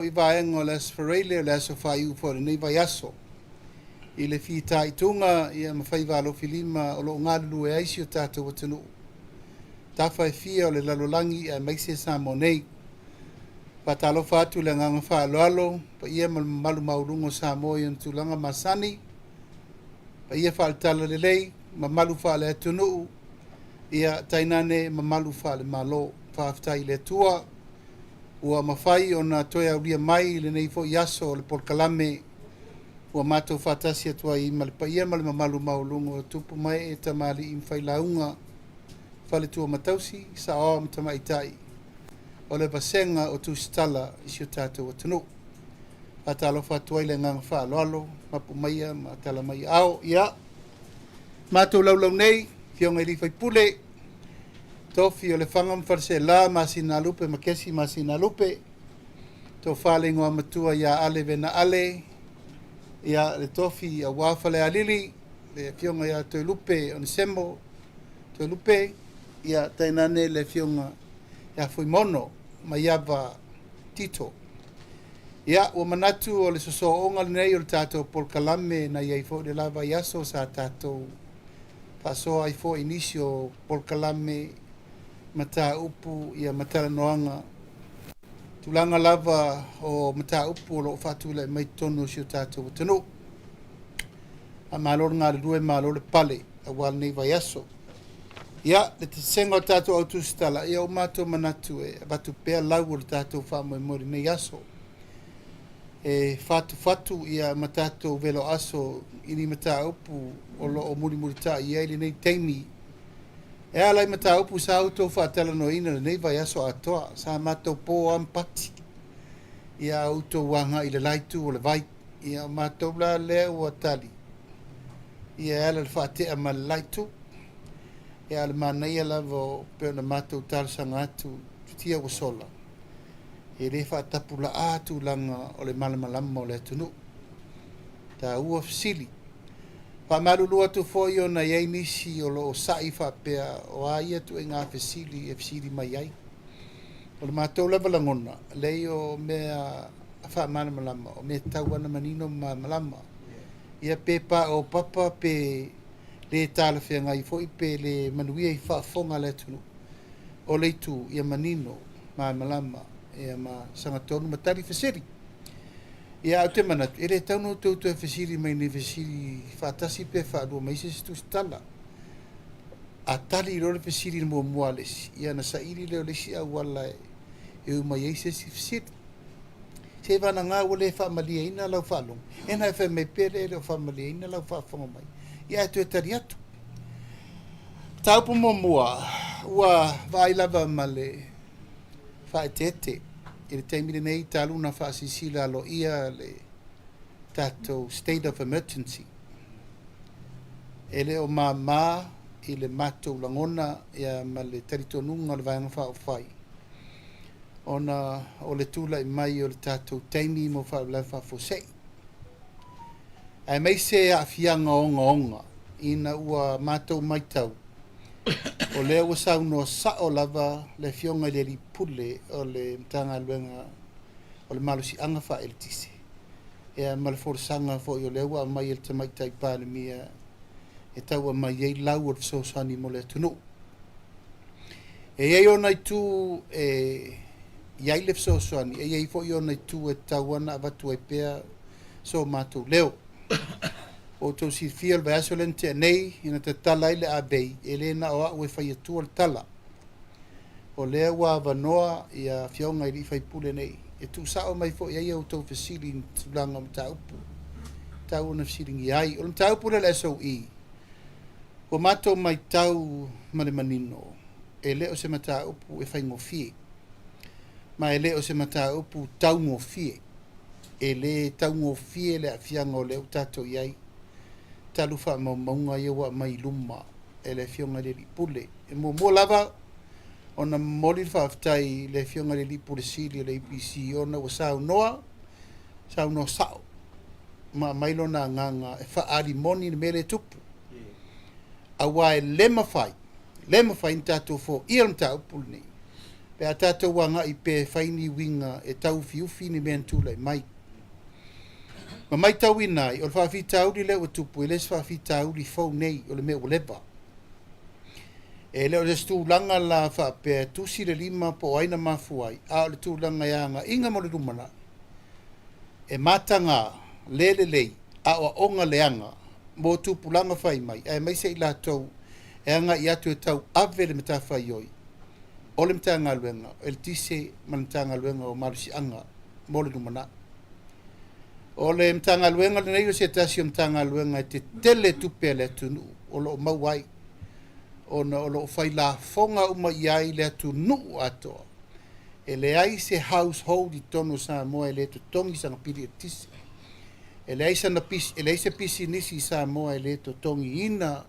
I vaega o le Aso Faraile, o le aso faaiu foi o lenei vaiaso, i le fitaituga ma faiva alofilima o lo o galulue ai si o tatou atunuu, tafa e fia o le lalolagi aemaise Samoa nei. Faatalofa atu le agaga faaaloalo, paia ma le mamalu maualuga o Samoa i ona tulaga masani, paia faale-Talalelei, mamalu faale-atunuu, ia tainane mamalu faale-Malo. Faafetai i le Atua ua mafai ona toe aulia mai lenei foi aso o le polokalame ua matou faatasi atu ai ma le paia ma le mamalu maualuga o tupu ma ee, tamalii ma failauga, faletua ma tausi, saoao ma tamaitai o le vasega o Tusitala i si o tatou atunuu. Faatalofa atu ai le agaga faaaloalo, mapu maia ma tala mai ao. Ia, matou laulau nei, Afioga i sui usufono, Tofi o Lefaga ma Faleaseela, Masinalupe ma Kesi Masinalupe, Tofa le Igoa Matua ia Ale Vena Ale, ia le Tofi aua Falealili, le Afioga ia Toelupe Onesemo Toelupe, ia tainane le Afioga ia Fuimaono Maiava Tito. Ia, ua manatu o le sosooga lenei o le tatou polokalame na i ai foi le la vaiaso sa tatou faasoa ai foi i nisi o polokalame, mataupu ia ma talanoaga, tulaga lava o mataupu o lo o faatulai mai totonu o si o tatou atunuu. Faamalo le galulue, malo le pale aua lenei vaiaso. Ia, le tasega o tatou au tusitala, ia ua matou manatu e avatu pea lau o le tatou faamoemoe i lenei aso. E fatufatu ia ma tatou velo aso i ni mataupu o lo o mulimulitai i ai lenei taimi. E ala i mataupu sa outou faatalanoaina lenei vaiaso atoa, sa matou po lava ma pati ia a outou agai i le la itu o le vai. Ia o matou la lea ua tali ia e ala i le faatea ma le la itu. Ia a o le manaia lava o pei ona matou talosaga atu i futia ua sola, e le faatapulaa tulaga o le malamalama o le atunuu. Taua fesili. Faamalulu atu foi ona e i ai nisi o lo o sa'i faapea o a ia ituaiga fesili e fesili mai ai. O le matou lava lagona, leai o mea faamalamalama, o mea tatau lava ona manino ma malamalama. Ia pe paopapa pe le talafeagai foi pe le manuia i faafofoga a le atunuu, o le itu ia manino, malamalama ia ma sagatonu ma tali fesili. Ia ae ou te manatu, e le tatau ona outou toe fesili mai i ni fesili faatasi pe faalua ma isi se tusitala. A tali loa le fesili muamua a le isi, ia ona saili lea o le isi auala e ui mai ai se isi fesili. Seiavagana ua le faamalieina lau faalogo, e na e fai mai pea lea e le o faamalieina lau faafofoga mai, ia ae toe tali atu. Mataupu muamua, ua vaai lava ma le faaeteete i le taimi lenei talu ona faasilasila aloaia le tatou state of emergency. E le o mama i le matou lagona ia ma le talitonuga o le Vaega Faaupufai ona o le tulai mai o le tatou taimi mo faalavelave faafuasei, aemaise aafiaga ogaoga ina ua matou matau o lea ua saunoa sao lava le Afioga i le Alii Pule o le Matagaluega o le Malosiaga Faaeletise ia ma le folasaga foi o lea ua aumai e le Tamaitai Palemia e tau aumai ai lau o le fesoasoani mo le atunuu. E i ai ona itu e i ai le fesoasoani, e i ai foi ona itu e tatau ona avatu ai pea so matou leo. Ua outou silafia o le vaiaso lea na tea nei, ina tatala ai le avei, e le na o au e fai atua le tala. O lea ua avanoa ia afioga i alii faipule nei e tuusao mai foi i ai a outou fesili i tulaga o mataupu e tatau ona fesiligia ai. O le mataupu lea o le SOE, ua matou matau ma le manino, e le o se mataupu e faigofie, ma e le o se mataupu taugofie. E le taugofie le aafiaga o lea ua tatou i ai, talu faamaumauga ia ua aumai i luma e le Afioga i le Alii Pule. E muamua lava ona momoli le faafetai i le Afioga i le Alii Pule Sili o le EPC ona ua saunoa, saunoa sao ma aumai lona agaga e faaali moni le mea lea e tupu. Aua e le mafai, le mafai ona tatou foia le mataupu lenei. Pe a tatou agai pea e fai ni uiga e tauufiufi ni mea na tulai mai. Ma matauina ai, o le faafitauli lea ua tupu, e le o se faafitauli fou nei, o le mea ua leva. E le o se tulaga la faapea e tusi le lima po o ai na mafua ai, a o le tulaga e agaiga mo le lumanai, e mataga le lelei aoaoga leaga mo tupulaga fai mai, aemaise i latou e agai atu e tauave le matafaioi o le Matagaluega o Eletise ma le Matagaluega o Malosiaga mo le lumanai. O le Matagaluega lenei o se tasi o Matagaluega e tetele tupe a le atunuu o lo o maua ai, ona o lo o fai lafoga uma i ai le atunuu atoa. E leai se household i totonu o Samoa e le totogi sana pili eletise. E leai sana e leai se pisinisi i Samoa e le totogiina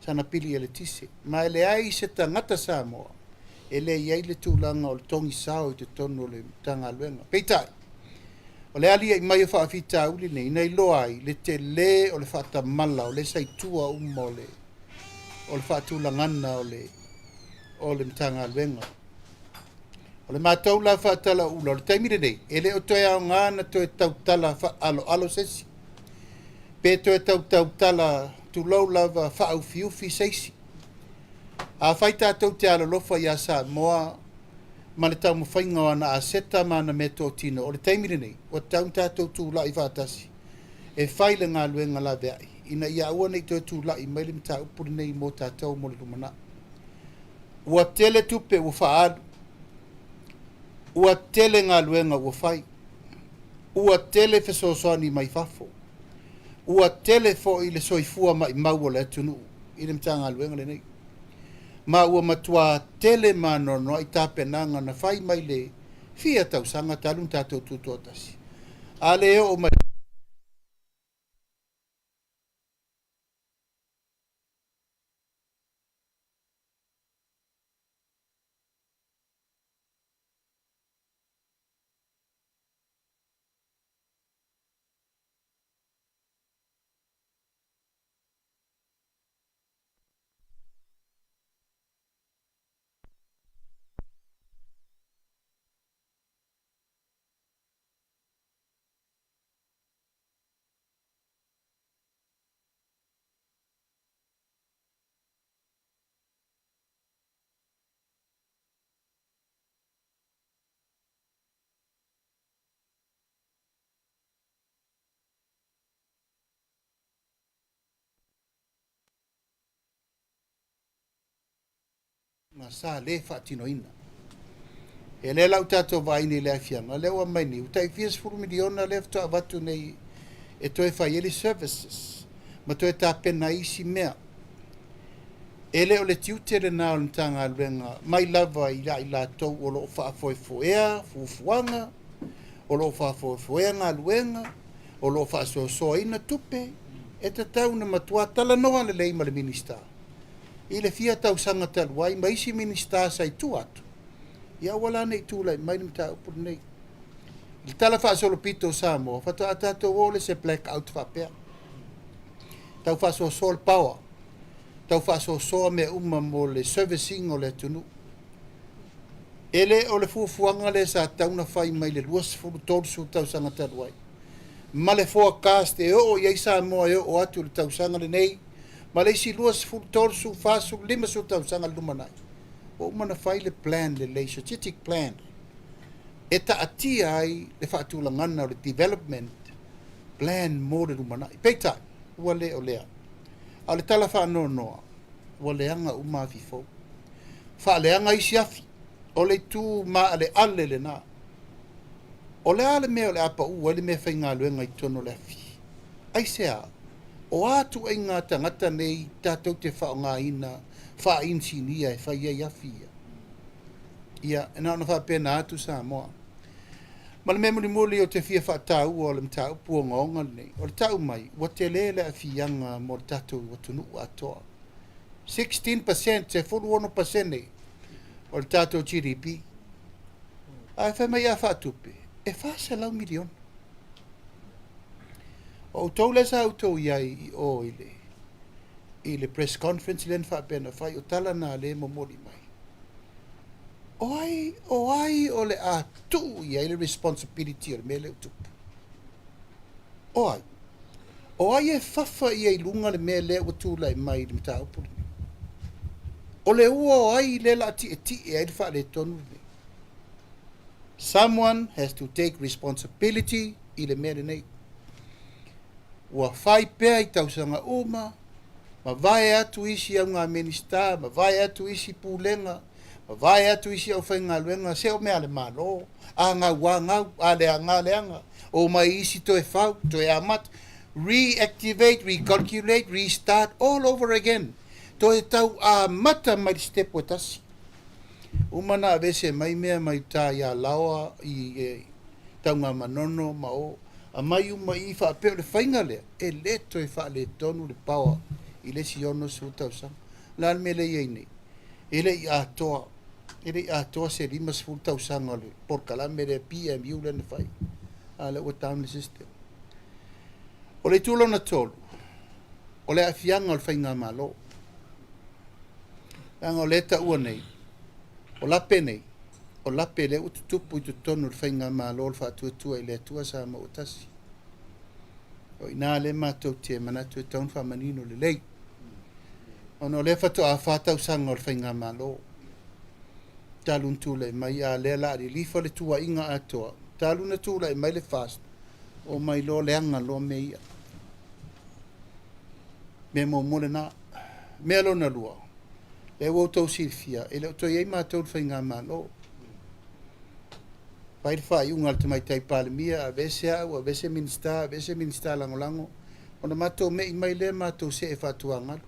sana pili eletise. Ma e leai se tagata Samoa e le i ai le tulaga o le togi sao i totonu o le Matagaluega. Peitai, o le alia'i mai o faafitauli nei, na iloa ai le telē o le faatamala o lea sa i tua uma o le o le faatulagaga o le o le Matagaluega. O le matou la faatalauula o le taimi lenei, e le o toe aoga na toe tautala faaaloalo se isi, pe toe tautautala tulou lava faaufiufi se isi. Afai tatou te alolofa ia Samoa ma le taumafaiga o ana aseta ma ana meatotino, o le taimi lenei, ua tatau ona tatou tulai faatasi e fai le galuega laveai ina ia aua ne i toe tulai mai le mataupu lenei mo tatou mo le lumanai. Ua tele tupe ua faaalu, ua tele galuega ua fai, ua tele fesoasoani mai fafo, ua tele foi le soifua maumau o le atunuu i le Matagaluega lenei. Ma ua matua tele ma anoanoai tapenaga na fai mai le fia tausaga talu ona tatou tutoatasi, a le oo mai sa le faatinoina. E lea la ua tatou vaai nei i le aafiaga, lea ua aumai nei, ua tai fia sefulu miliona lea faatoa avatu nei e toe fai ai le services ma toe tapena ai isi mea. E le o le tiute lena o le Matagaluega mai lava i ai latou o lo o faafoefoea fuafuaga, o lo o faafoefoea galuega, o lo o faasoasoaina tupe, e tatau ona matua talanoa lelei ma le Minisita i le fia tausaga talu ai ma isi Minisita sa i tua atu, ia aua la ne i tulai mai le mataupu lenei. I le Tala Faasolopito o Samoa, faatoa tatou oo lea i se black out faapea. Tau faasoasoa le power, tau faasoasoa mea uma mo le service ina o le atunuu. E le o le fuafuaga lea sa tatau ona fai mai le 20, 30 tausaga talu ai. Ma le forecast e oo i ai Samoa e oo atu i le tausaga lenei ma le isi 20, 30, 40, 50 tausaga i le lumanai. Ua uma ona fai le plan lelei, strategic plan, e taatia ai le faatulagaga o le development plan mo le lumanai. Peitai, ua le o lea. A o le tala faanoanoa, ua leaga uma afi fou. Faaleaga isi afi. O le itu maaleale lena. O le a le mea o le a pau ai le meafaigaluega i totonu o le afi? Aisea? O a ituaiga tagata nei tatou te faaaogaina faainisinia e fai ai afi ia? Ia, e na ona faapena atu Samoa. Ma le mea mulimuli ou te fia faataua o le mataupu ogaoga lenei, o le tau mai ua tele le aafiaga mo le tatou atunuu atoa. 16%, 16% o le tatou GDP. Ae fai mai a faatupe, e $400 miliona. O outou lea sa outou i ai i o i le i le press conference lea na faapea na fai, o tala na lea e momoli mai. O ai, o ai o le a tuu i ai le responsibility o le mea lea ua tupu? O ai? O ai e fafa i ai i luga le mea lea ua tulai mai i le mataupu lenei? O le ua o ai lea o le a tietie ai le faaletonu lenei? Someone has to take responsibility i le mea lenei. Ua fai pea i tausaga uma, mavae atu isi auga Minisita, mavae atu isi Pulega, mavae atu isi aufaigaluega, se o mea a le Malo, a gau a gau, a leaga a leaga, omai isi toe fau, toe amata, reactivate, recalculate, restart all over again. Toe tau amata mai le sitepu e tasi. Uma na aveese mai mea mai uta i Alaoa, i Tanugamanono ma o, aumai uma i i faapea o le faiga lea, e le toe faaletonu le power i le isi 60 tausaga. O le a le mea lea e i ai nei? E le i atoa, e le i atoa se 50 tausaga o le polokalame lea PMU lea na fai, a o lea ua down le system. O le itu lona 3, o le aafiaga o le faigamalo. Leaga o lea e taua nei, o lape nei, o lape lea ua tutupu i totonu o le faigamalo o le Faatuatua i le Atua Samoa ua Tasi. O i ina lea matou te manatu e tatau ona faamanino lelei. Ona o lea faatoa 4 tausaga o le faigamalo talu ona tulai mai, a o lea o le a lilifa le tuuaiga atoa talu ona tulai mai le FAST, omai loa leaga loa mea ia. Mea muamua lena. Mea lona lua, lea ua outou silafia, e le o toe i ai matou i le faigamalo. Fai le faaiuga a le Tamaitai Palemia, aveese au, aveese Minisita, aveese Minisita Lagolago, ona matou me'i mai lea matou see faatuagalu.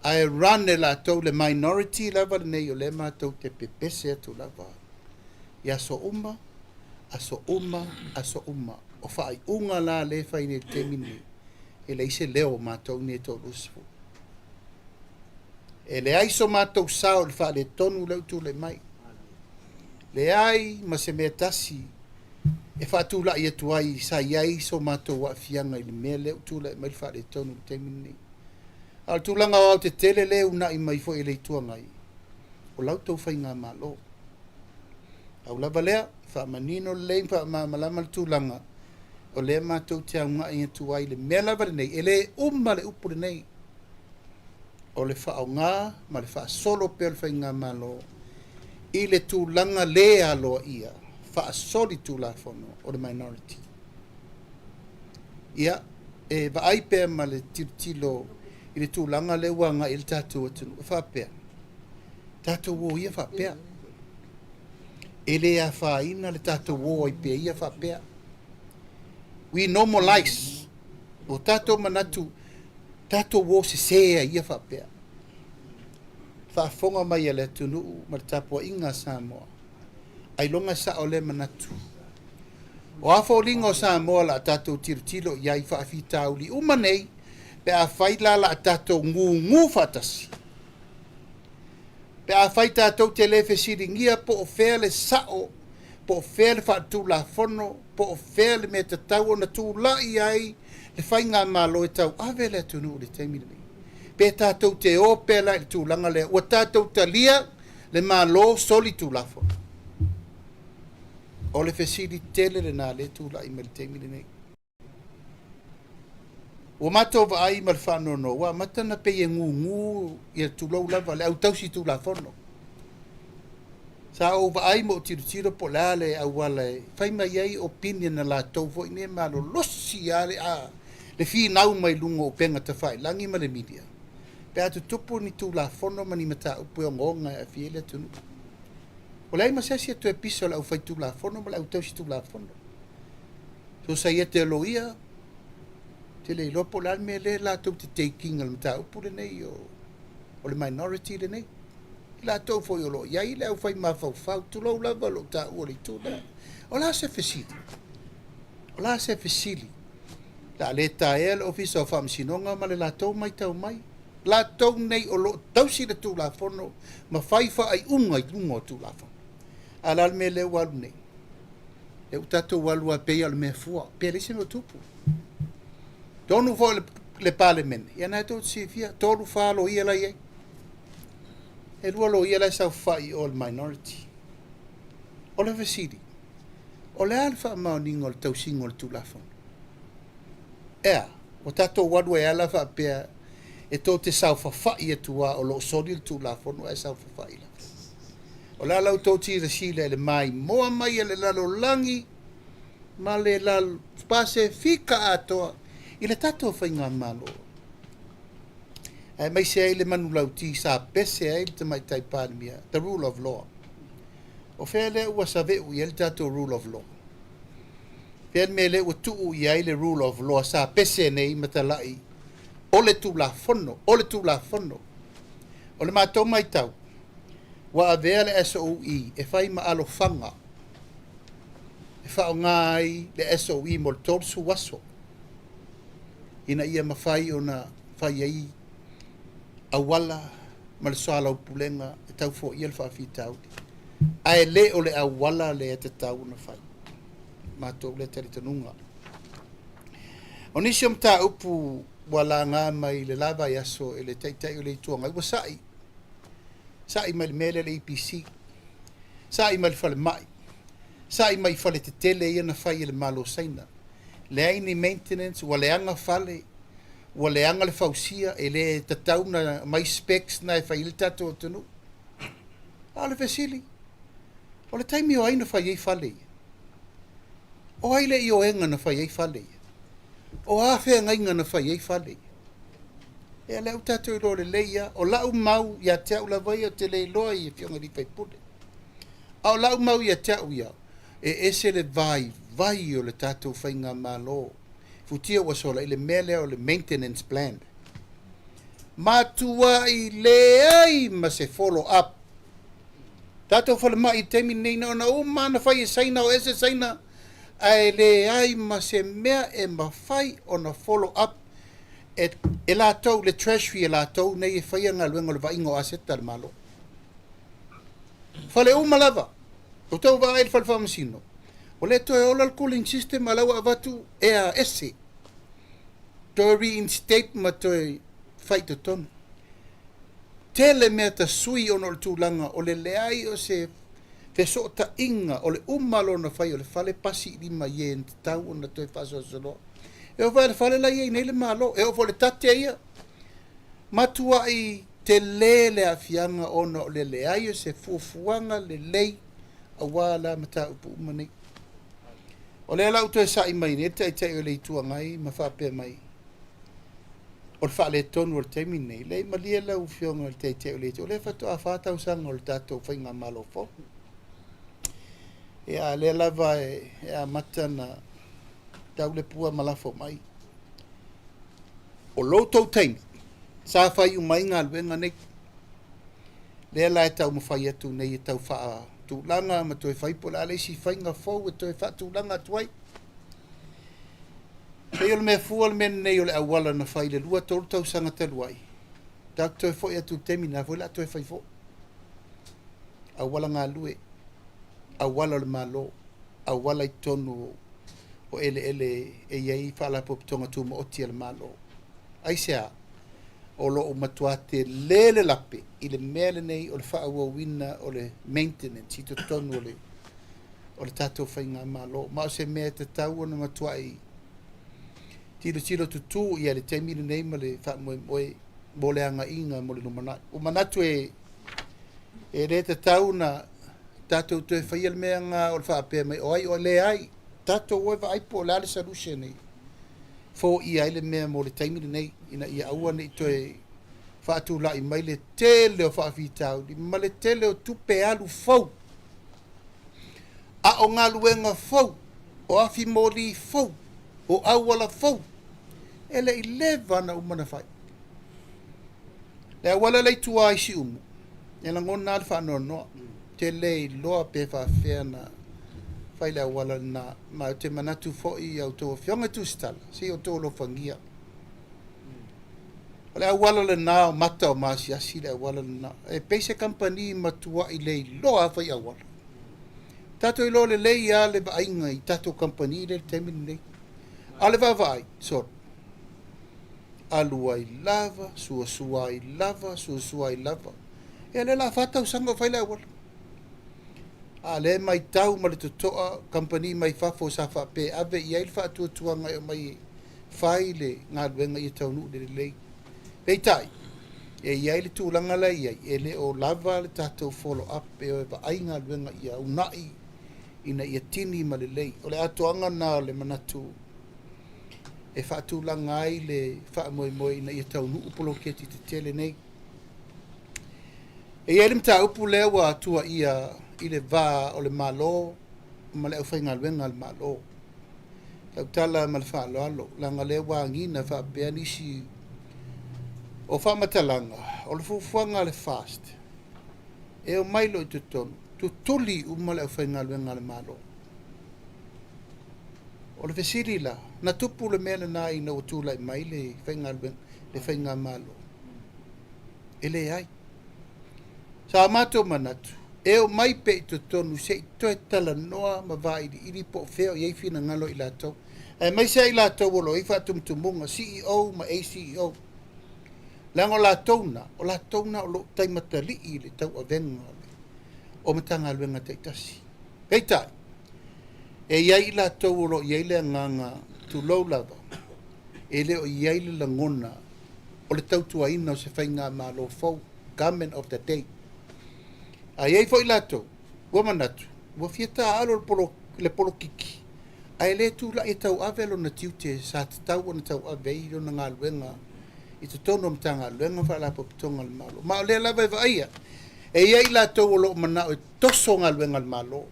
Ae run e latou le minority lava lenei o lea matou te pepese atu lava i aso uma, aso uma, aso uma. O faaiuga la lea e fai nei i le taimi lenei, e leai se leo o matou nei e 30. E leai so matou sao i le faaletonu lea ua tulai mai. Leai ma se mea tasi e faatulai atu ai sa i ai so matou aafiaga i le mea lea ua tulai mai le faaletonu i le taimi lenei. A o le tulaga aoaotetele lea e uunai mai foi e le Itu Agai, o la outou faigamalo. Pau lava lea, faamanino lelei ma faamalamalama le tulaga o lea matou te augai atu ai i le mea lava lenei, e le uma le upu lenei, o le faaaoga ma le faasolo pea o le faigamalo i le tulaga le aloaia faasolitulafono o le minority. Ia, e vaai pea ma le tilotilo i le tulaga lea ua agai i ai le tatou atunuu, e faapea, tatou o ia faapea. E le afaina le tatou o ai pea ia faapea. We normalize. O tatou manatu, tatou o sese ai ia faapea. Faafofoga mai a le atunuu ma le tapuaiga a Samoa, ailoga e sao lea manatu. O a foliga o Samoa o le a tatou tilotilo i ai i faafitauli uma nei, pe afai la o le a tatou gugu faatasi, pe afai tatou te le fesiligia po o fea le sao, po o fea le faaletulafono, po o fea le mea tatau ona tulai ai le faigamalo e tauave le atunuu i le taimi lenei. Pe tatou te o pea la i le tulaga lea ua tatou talia le Malo solitulafono. O le fesili tele lena lea e tulai mai i le taimi lenei. Ua matou vaai ma le faanoanoa, ua amata ona pei e gugu ia tulou lava le au tausi tulafono. Sa ou vaai ma ou tilotilo po o le a le auala e fai mai ai opinion a latou foi nei malolosi lava le, a, le finau mai luga o upega tafailagi ma le media pe a tutupu ni tulafono ma ni mataupu e ogaoga e aafia ai le atunuu. Ua leai ma se isi e toe pisa o le aufaitulafono ma le autausitulafono. Sosaiete a loia, ou te le iloa po o le a le mea lea latou te take ina i le mataupu lenei o le minority lenei. I latou foi o lo o i ai le aufai mafaufau, tulou lava lou taua o le itu lea. O le a se fesili? O le a se fesili? O le a le taea le Ofisa o Faamasinoga ma le latou matau mai. Latou nei o lo o tausi le Tulafono ma fai faaiuga i luga o Tulafono. A o le a le mea lea ua alu nei? Lea ua tatou alu lava pei lava o le mea fua, pe leai se mea o tupu. Tonu foi le Palemene, ia na tou te silafia, 3, 4 loia la e i ai. E 2 loia la e saofafai i o le minority. O le fesili, o le a le faamaoniga o le tausiga o le Tulafono? E a? Ua tatou alu ai lava la faapea e tou te saofafai atu lava o lo o soli le Tulafono ae saofafai lava. O le a la outou silasila i le maimoa mai a le lalolagi ma le Pasefika atoa i le tatou faigamalo, aemaise ai le manulauti sa pese ai le Tamaitai Palemia, the rule of law. O fea lea ua saveu i ai le tatou rule of law? Fea le mea lea ua tuu i ai le rule of law sa pese nei ma talai o le Tulafono, o le Tulafono. O le matou matau, ua avea le SOE e fai ma alofaga e faaaoga ai le SOE mo le 30 aso ina ia mafai ona fai ai auala ma le soalaupulega e tau foia le faafitauli, ae le o le auala lea e tatau ona fai. Matou lea talitonuga. O nisi o mataupu ua laga mai i le la vaiaso e le Taitai o le Itu Agai, ua sa'i, sa'i mai le mea lea le EPC, sa'i mai le falemai, sa'i mai i fale tetele ia na fai e le Malo o Saina. Leai ni maintenance, ua leaga fale, ua leaga le fausia, e le tatau ona aumai specs na e fai ai le tatou atunuu. A o le fesili, o le taimi o ai na fai ai fale ia? O ai le ioega na fai ai fale ia? O a feagaiga na fai ai fale ia? Ia lea ua tatou iloa lelei lava. O lau mau ia te au lava ia, ou te le iloa i Afioga i sui usufono, a o lau mau ia te au ia, e ese le vaivai o le tatou faigamalo futia ua sola i le mea lea o le maintenance plan. Matuai leai ma se follow up. Tatou falemai i le taimi lenei, na ona uma lava ona fai e Saina, o ese Saina, ae leai ma se mea e mafai ona follow up e, e latou, le treasury e latou nei e faia galuega o le vaaiga o aseta a le Malo. Fale uma lava, ua outou vaai i le fale faamasino, ua le toe ola le cooling system a o la ua avatu ea ese, toe reinstate ma toe fai i totonu. Tele mea tasui ona o le tulaga o le leai o se fesootaiga o le uma lona fai o le fale pasi i lima i e na tatau ona toe faasoasonoa. E oo foi i le fale la e i ai nei le Malo, e oo foi i le tate ia, matuai tele le aafiaga ona o le leai o se fuafuaga lelei aua la mataupu uma nei. O lea la ua toe sa'i mai nei le Taitai o le Itu Agai ma faapea mai, o le faaletonu o le taimi lenei, leai malie lau Afioga i le Taitai o le Itu, o lea faatoa fa tausaga o le tatou faigamalo fou. Ia, a o lea lava e amata ona tau le pua ma lafo mai. O lo outou taimi sa fai uma ai galuega nei, lea la e taumafai atu nei e tau faatulaga ma toe fai po o le a le isi faiga fou e toe faatulaga atu ai. Pei o le mea fua le mea lenei o le auala na fai i le 2, 3 tausaga talu ai, tatou toe foi atu i le taimi lena foi o le a toe fai foi. Auala galue, auala o le Malo, auala i totonu o eleele e i ai Faalapotopotoga Tumaoti a le Malo. Aisea? O lo o matua tele le lape i le mea lenei o le faaauauina o le maintenance i totonu o le o le tatou faigamalo. Ma o se mea e tatau ona matuai tilotilo tutū i ai i le taimi lenei ma le faamoemoe mo le agaiga mo le lumanai. Ua manatu e e le tatau ona tatou toe faia le mea lena o le faapea mai o ai o leai, tatou o e vaai po o le a le solution e foia ai le mea mo le taimi lenei ina ia aua ne i toe faatulai mai le tele o faafitauli ma le tele o tupe alu fou. A o galuega fou, o afi moli fou, o auala fou, e le i leva ona uma ona fai. Le auala lea i tua i Siumu, e lagona lava le faanoanoa, ou te le iloa pe faapefea ona fai le auala lena. Ma ou te manatu foi ia outou afioga i Tusitala, se i outou alofagia. O le auala lena o mata o maasiasi le auala lena. E pei se kamupani matuai le iloa lava fai auala. Tatou iloa lelei lava le vaaiga i tatou kamupani lea i le taimi lenei. A o le vaavaai, solo, alu ai lava, suasua ai lava, suasua ai lava. Ia lea o le a fa tausaga o fai le auala. A o lea e matau ma le totoa kamupani mai fafo sa faapea e ave i ai le faatuatuaga e omai e fai le galuega ia taunuu i le lelei. Peitai, e i ai le tulaga la e i ai, e le o lava le tatou follow up e o e vaai galuega ia uunai ina ia tini ma lelei. O le atoaga lena o le manatu e faatulaga ai le faamoemoe ina ia taunuu poloketi tetele nei. E i ai le mataupu lea ua tuuaia i le va o le Malo ma le aufaigaluega a le Malo. Tautala ma le faaaloalo, leaga o lea ua agiga faapea nisi o faamatalaga, o le fuafuaga a le FAST, e omai loa i totonu, tutuli uma le aufaigaluega a le Malo. O le fesili la, na tupu le mea lena ina ua tulai mai le faigaluega, le faigamalo? E leai. Sa matou manatu, e omai pea i totonu se i toe talanoa ma vailiili po o fea o i ai finagalo o i latou, aemaise lava i latou o lo o i ai faatumutumuga, CEO ma ACEO. Leaga o latou na, o latou na o lo o taimatalii i le tauavega o Matagaluega taitasi. Peitai, e i ai i latou o lo o i ai le agaga, tulou lava, e le o i ai le lagona o le tautuaina o se faigamalo fou, government of the day. Ae i ai foi latou ua manatu ua fia taaalo le polokiki ae le tulai e tauave lona tiute sa tatau ona tauave ai lona galuega i totonu o Matagaluega ma Faalapotopotoga a le Malo. Ma o lea lava e vaaia, e i ai i latou o lo o manao e toso galuega a le Malo.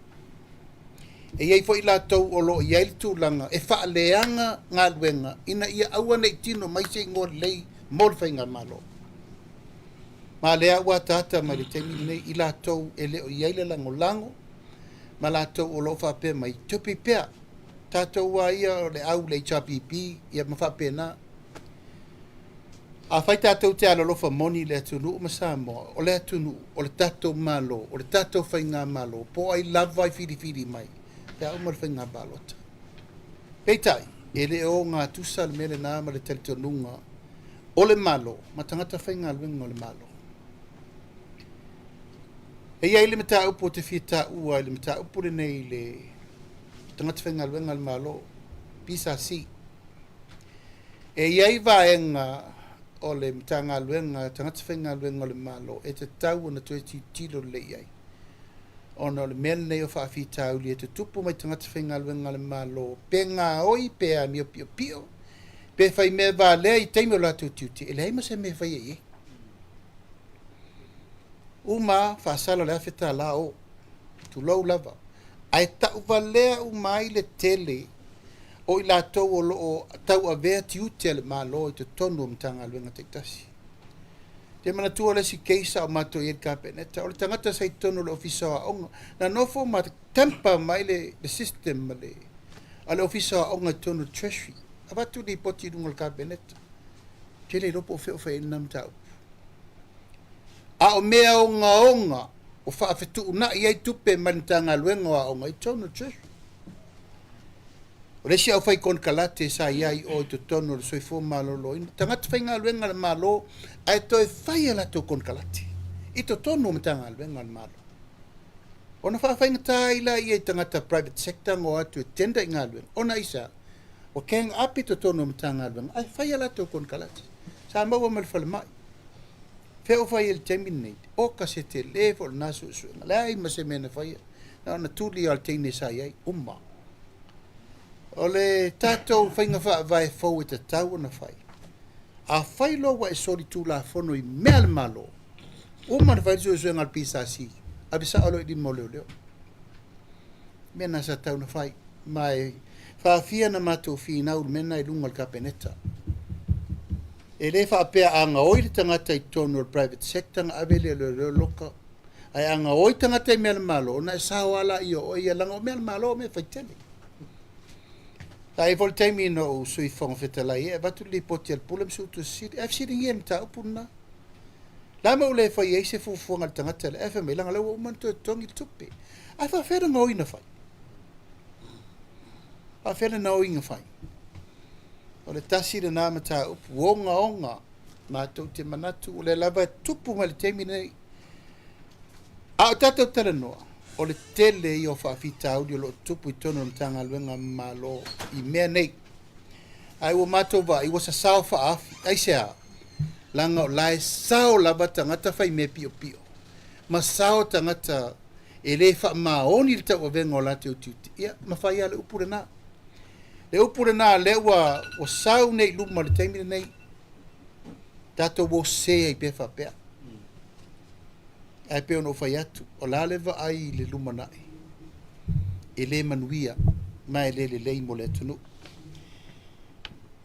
E i ai foi latou o lo o i ai le tulaga e faaleaga galuega ina ia aua ne i tino mai se igoa lelei mo le faigamalo. Ma lea ua ataata mai le taimi lenei i latou e le o i ai le lagolago ma latou o lo o faapea mai, tupi pea, tatou a ia o le au i le HRPP ia ma faapena. Afai tatou te alolofa moni i le atunuu ma Samoa, o le atunuu, o le tatou Malo, o le tatou faigamalo, po o ai lava e filifili mai pe a uma le faiga palota. Peitai, e le o ogatusa le mea lena ma le talitonuga o le Malo ma tagata faigaluega o le Malo. E i ai le mataupu ou te fia taua i le mataupu lenei i le tagata faigaluega a le Malo, PSC. E i ai vaega o le Matagaluega a Tagata Faigaluega o le Malo e tatau ona toe tilotilo lelei i ai, ona o le mea lenei o faafitauli e tutupu mai tagata faigaluega a le Malo, pe gaoi pe amio piopio, pe fai mea valea i taimi o latou tiute, e leai ma se mea e faia i ai. Uma lava, faasala le $1,000 o, tulou lava, ae tauvalea uma ai le tele o i latou o lo o tauavea tiute a le Malo i totonu o Matagaluega taitasi. Ou te manatua le isi case sa o matou i ai i le Kapeneta, o le tagata sa i totonu o le Ofisa o Aoga, na nofo ma tamper mai le system a le Ofisa o Aoga i totonu o le Treasury. Avatu lipoti i luga o le Kapeneta. Ou te le iloa po o fea o fai ai lena mataupu. A o mea ogaoga o faafetuunai ai tupe mai le Matagaluega o Aoga i totonu o le Treasury. O le isi aufai konekarate sa i ai i o i totonu o le Soifua Maloloina, tagata faigaluega a le Malo ae toe fai a latou konekarate i totonu o Matagaluega a le Malo. Ona faafaigata ai lea i tagata private sector ona o atu e tender i galuega, ona aisea? Ua gang up i totonu o Matagaluega ae fai a latou konekarate. Sa maua ma le falemai. Fea o fai ai i le taimi lenei? Oka se tele foi o lena suesuega. Leai ma se mea na faia. Na ona tuli lava o le teine sa i ai, uma. O le tatou faiga faavae fou e tatau ona fai, afai loa ua e solitulafono i mea a le Malo, uma ona fai le suesuega a le PSC, ave sao loa i lima o leoleo. Mea na sa tatau ona fai. Ma e faafia na matou finau i le mea lena i luga o le Kapeneta. E le faapea a gaoi le tagata i totonu o le private sector ona ave lea e leoleo loka. Ae a gaoi tagata i mea a le Malo, ona e sao lava laia o oe ia, leaga o mea a le Malo o mea faitele. Sa i ai foi le taimi na ou Sui Fofoga Fetalai ai, e avatu le lipoti a le Pule ma Suetusi Sili, ae fesiligia i le mataupu lena. O le a mea ua le fai ai se fuafuaga a le tagata lea? Ae fai mai, leaga o lea ua uma ona toe totogi le tupe. Ae faapefea le gaoi na fai? Faapefea le gaoi na fai? O le tasi lena mataupu ogaoga matou te manatu o lea lava e tupu mai le taimi lenei. A o tatou talanoa, O le tele ia o faafitauli o lo o tutupu i totonu o le Matagaluega a Malo i mea nei. Ae ua matou vaai ua sasao faaafi. Aisea? Leaga o la e sao lava tagata faimea piopio ma sao tagata e le faamaoni le tauavega o latou tiute. Ia, mafai lava le upu lena. Le upu lena lea ua, ua sau nei i luma i le taimi lenei. Tatou o sese ai pea faapea. Ae pei ona ou fai atu, o le a le vaai i le lumanai, e le manuia ma e le lelei mo le atunuu.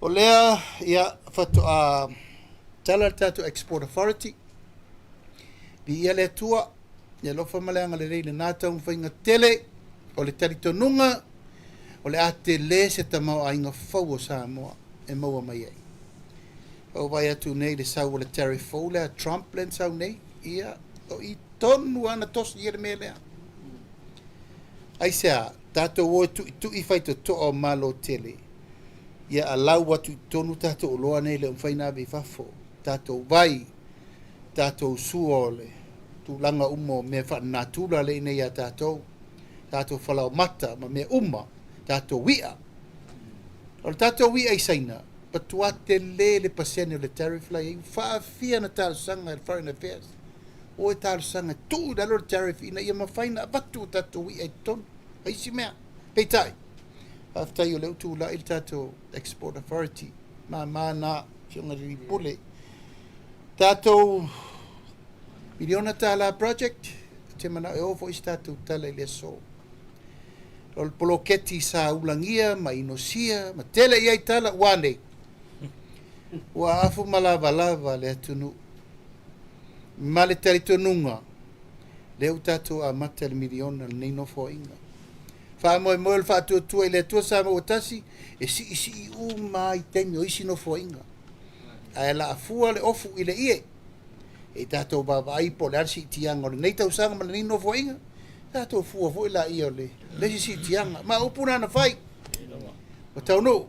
O lea, ia, faatoa tala le tatou Export Authority, viia le Atua, le alofa ma le agalelei i lena taumafaiga tele. O le talitonuga, o le a tele se tamaoaiga fou o Samoa e maua mai ai. Ua ou vaai atu nei i le sau o le tariff fou lea a Trump lea na sau nei, ia, o i tonu lava na tosi ai le mea lea. Aisea? Tatou o e tuitui faitotoa o Malo tele, ia alau atu i totonu tatou oloa nei e le o mafai ona ave i fafo, tatou vai, tatou sua o le tulaga uma o mea faalenatura lea e i inei ia tatou, tatou falaoamata ma mea uma, tatou i'a. O le tatou i'a i Saina, matua tele le pasene o le tariff la e i ai, ua faafia ona talosaga e le Foreign Affairs, o e talosaga e tuu i lalo le tariff ina ia mafai ona avatu a tatou i'a i totonu. O isi mea, peitai, faafetai o lea ua tulai le tatou Export Authority, mama na, Afioga i le Alii Pule. Tatou miliona tala project, ou te manao e oo foi se tatou tala i le aso. O le poloketi sa ulagia ma inosia ma tele i ai tala ua nei. Ua afu ma lavalava le atunuu ma le talitonuga lea ua tatou amata i le miliona i lenei nofoaiga. Faamoemoe o le faatuatua i le Atua Samoa ua tasi e siisii uma lava i taimi o isi nofoaiga. Ae laafua le ofu i le ie. E tatou vaavaai po o le a le siitiaga o lenei tausaga ma lenei nofoaiga, tatou fua foi laia o le isi siitiaga. Ma o upu na na fai, ua taunuu,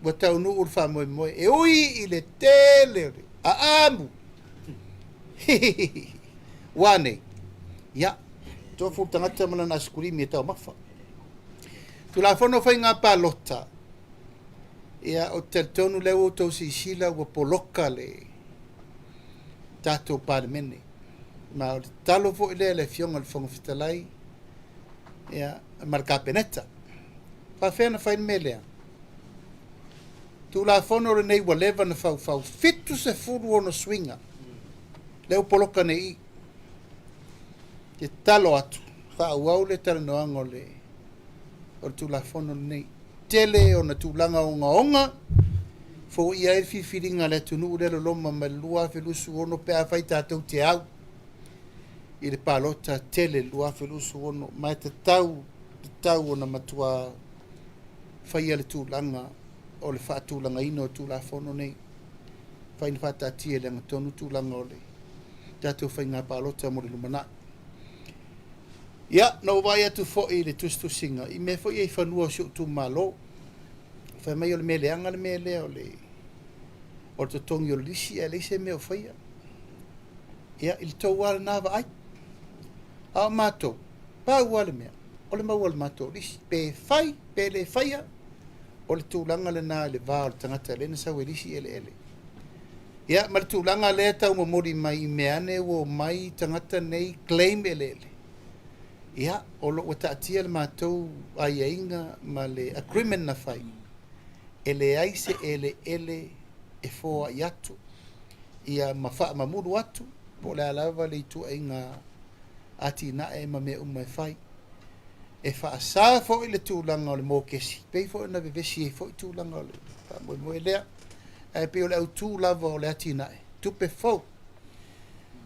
ua taunuu le faamoemoe. E ui i le tele o le aamu, ua nei, ia, tofu le tagata ma lana asikulimi e taumafa. Tulafono o Faiga Palota, ia, ou te talitonu lea ua outou silasila ua poloka le tatou Palemene. Ma o le tatalo foi lea i le Afioga i le Fofoga Fetalai ia, ma le Kapeneta. Faafefea ona fai le mea lea? Tulafono lenei ua leva ona faufau, 76 suiga lea ua poloka nei i i. Te tatalo atu, faaauau le talanoaga o le o le Tulafono lenei. Tele ona tulaga ogaoga foia ai le filifiliga a le atunuu lea loloma mai le 2026 pe afai tatou te au i le palota tele 2026 ma e tatau tatau ona matua faia le tulaga o le faatulagaina o Tulafono nei. Fai na faataatia i le agatonu tulaga o le tatou faiga palota mo le lumanai. Ia, na ou vaai atu foi i le tusitusiga i mea foi ia i fanua o si ou itumalo. Fai mai o le mea leaga le mea lea o le o le totogi o le lisi ae leai se mea o faia. Ia, i le tou lava lena vaai. A o matou, pau lava le mea, o le maua o le matou lisi. Pe fai, pe le faia, o le tulaga lena i le va o le tagata lea na sau e lisi eleele. Ia, ma le tulaga lea e tau momoli mai i mea ane ua omai tagata nei claim eleele. Ia, o lo o ua taatia le matou aiaiga ma le agreement na fai, e leai se eleele e foai atu ia ma faamamulu atu po o le a lava le ituaiga atinae ma mea uma e fai. E faasa foi le tulaga o le mokesi, pei foi ona vevesi ai foi tulaga o le faamoemoe lea. Ae pei o le autu lava o le atinae, tupe fou,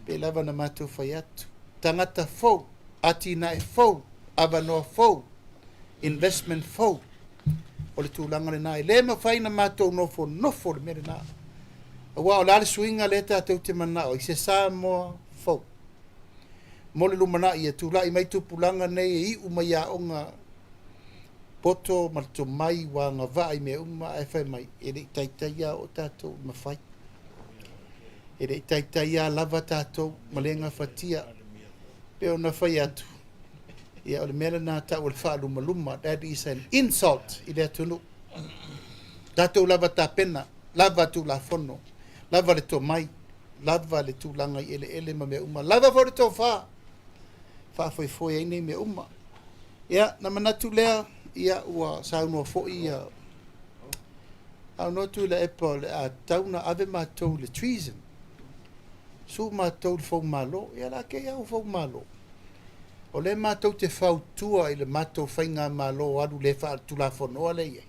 pei lava ona matou fai atu, tagata fou, atinae fou, avanoa fou, investment fou. O le tulaga lena, e le mafai ona matou nofonofo i le mea lena. Aua o le a le suiga lea tatou te mananao ai, se Samoa fou. Mo le lumanai, ia tulai mai tupulaga nei e iu mai aoga poto ma le tomai ua agavaa i mea uma ae fai mai, e le i taitai lava oo tatou i mafai. E le i taitai lava lava tatou ma le gafatia. Pei ona fai atu, Ia, o le mea lena tau o le faalumaluma, that is an insult i le atunuu. Tatou lava tapena, lava Tulafono, lava le tomai, lava le tulaga i eleele ma mea uma, lava foi le tofa e faafoefoe ai nei mea uma. Ia, na manatu lea, ia ua saunoa foi ia saunoa Tuilaepa o le a tatau ona ave matou i le treason, sue matou i le foumalo. Ia o le a kei au foumalo? O lea matou te fautua i le matou faigamalo alu le faaletulafonoa lea e i ai.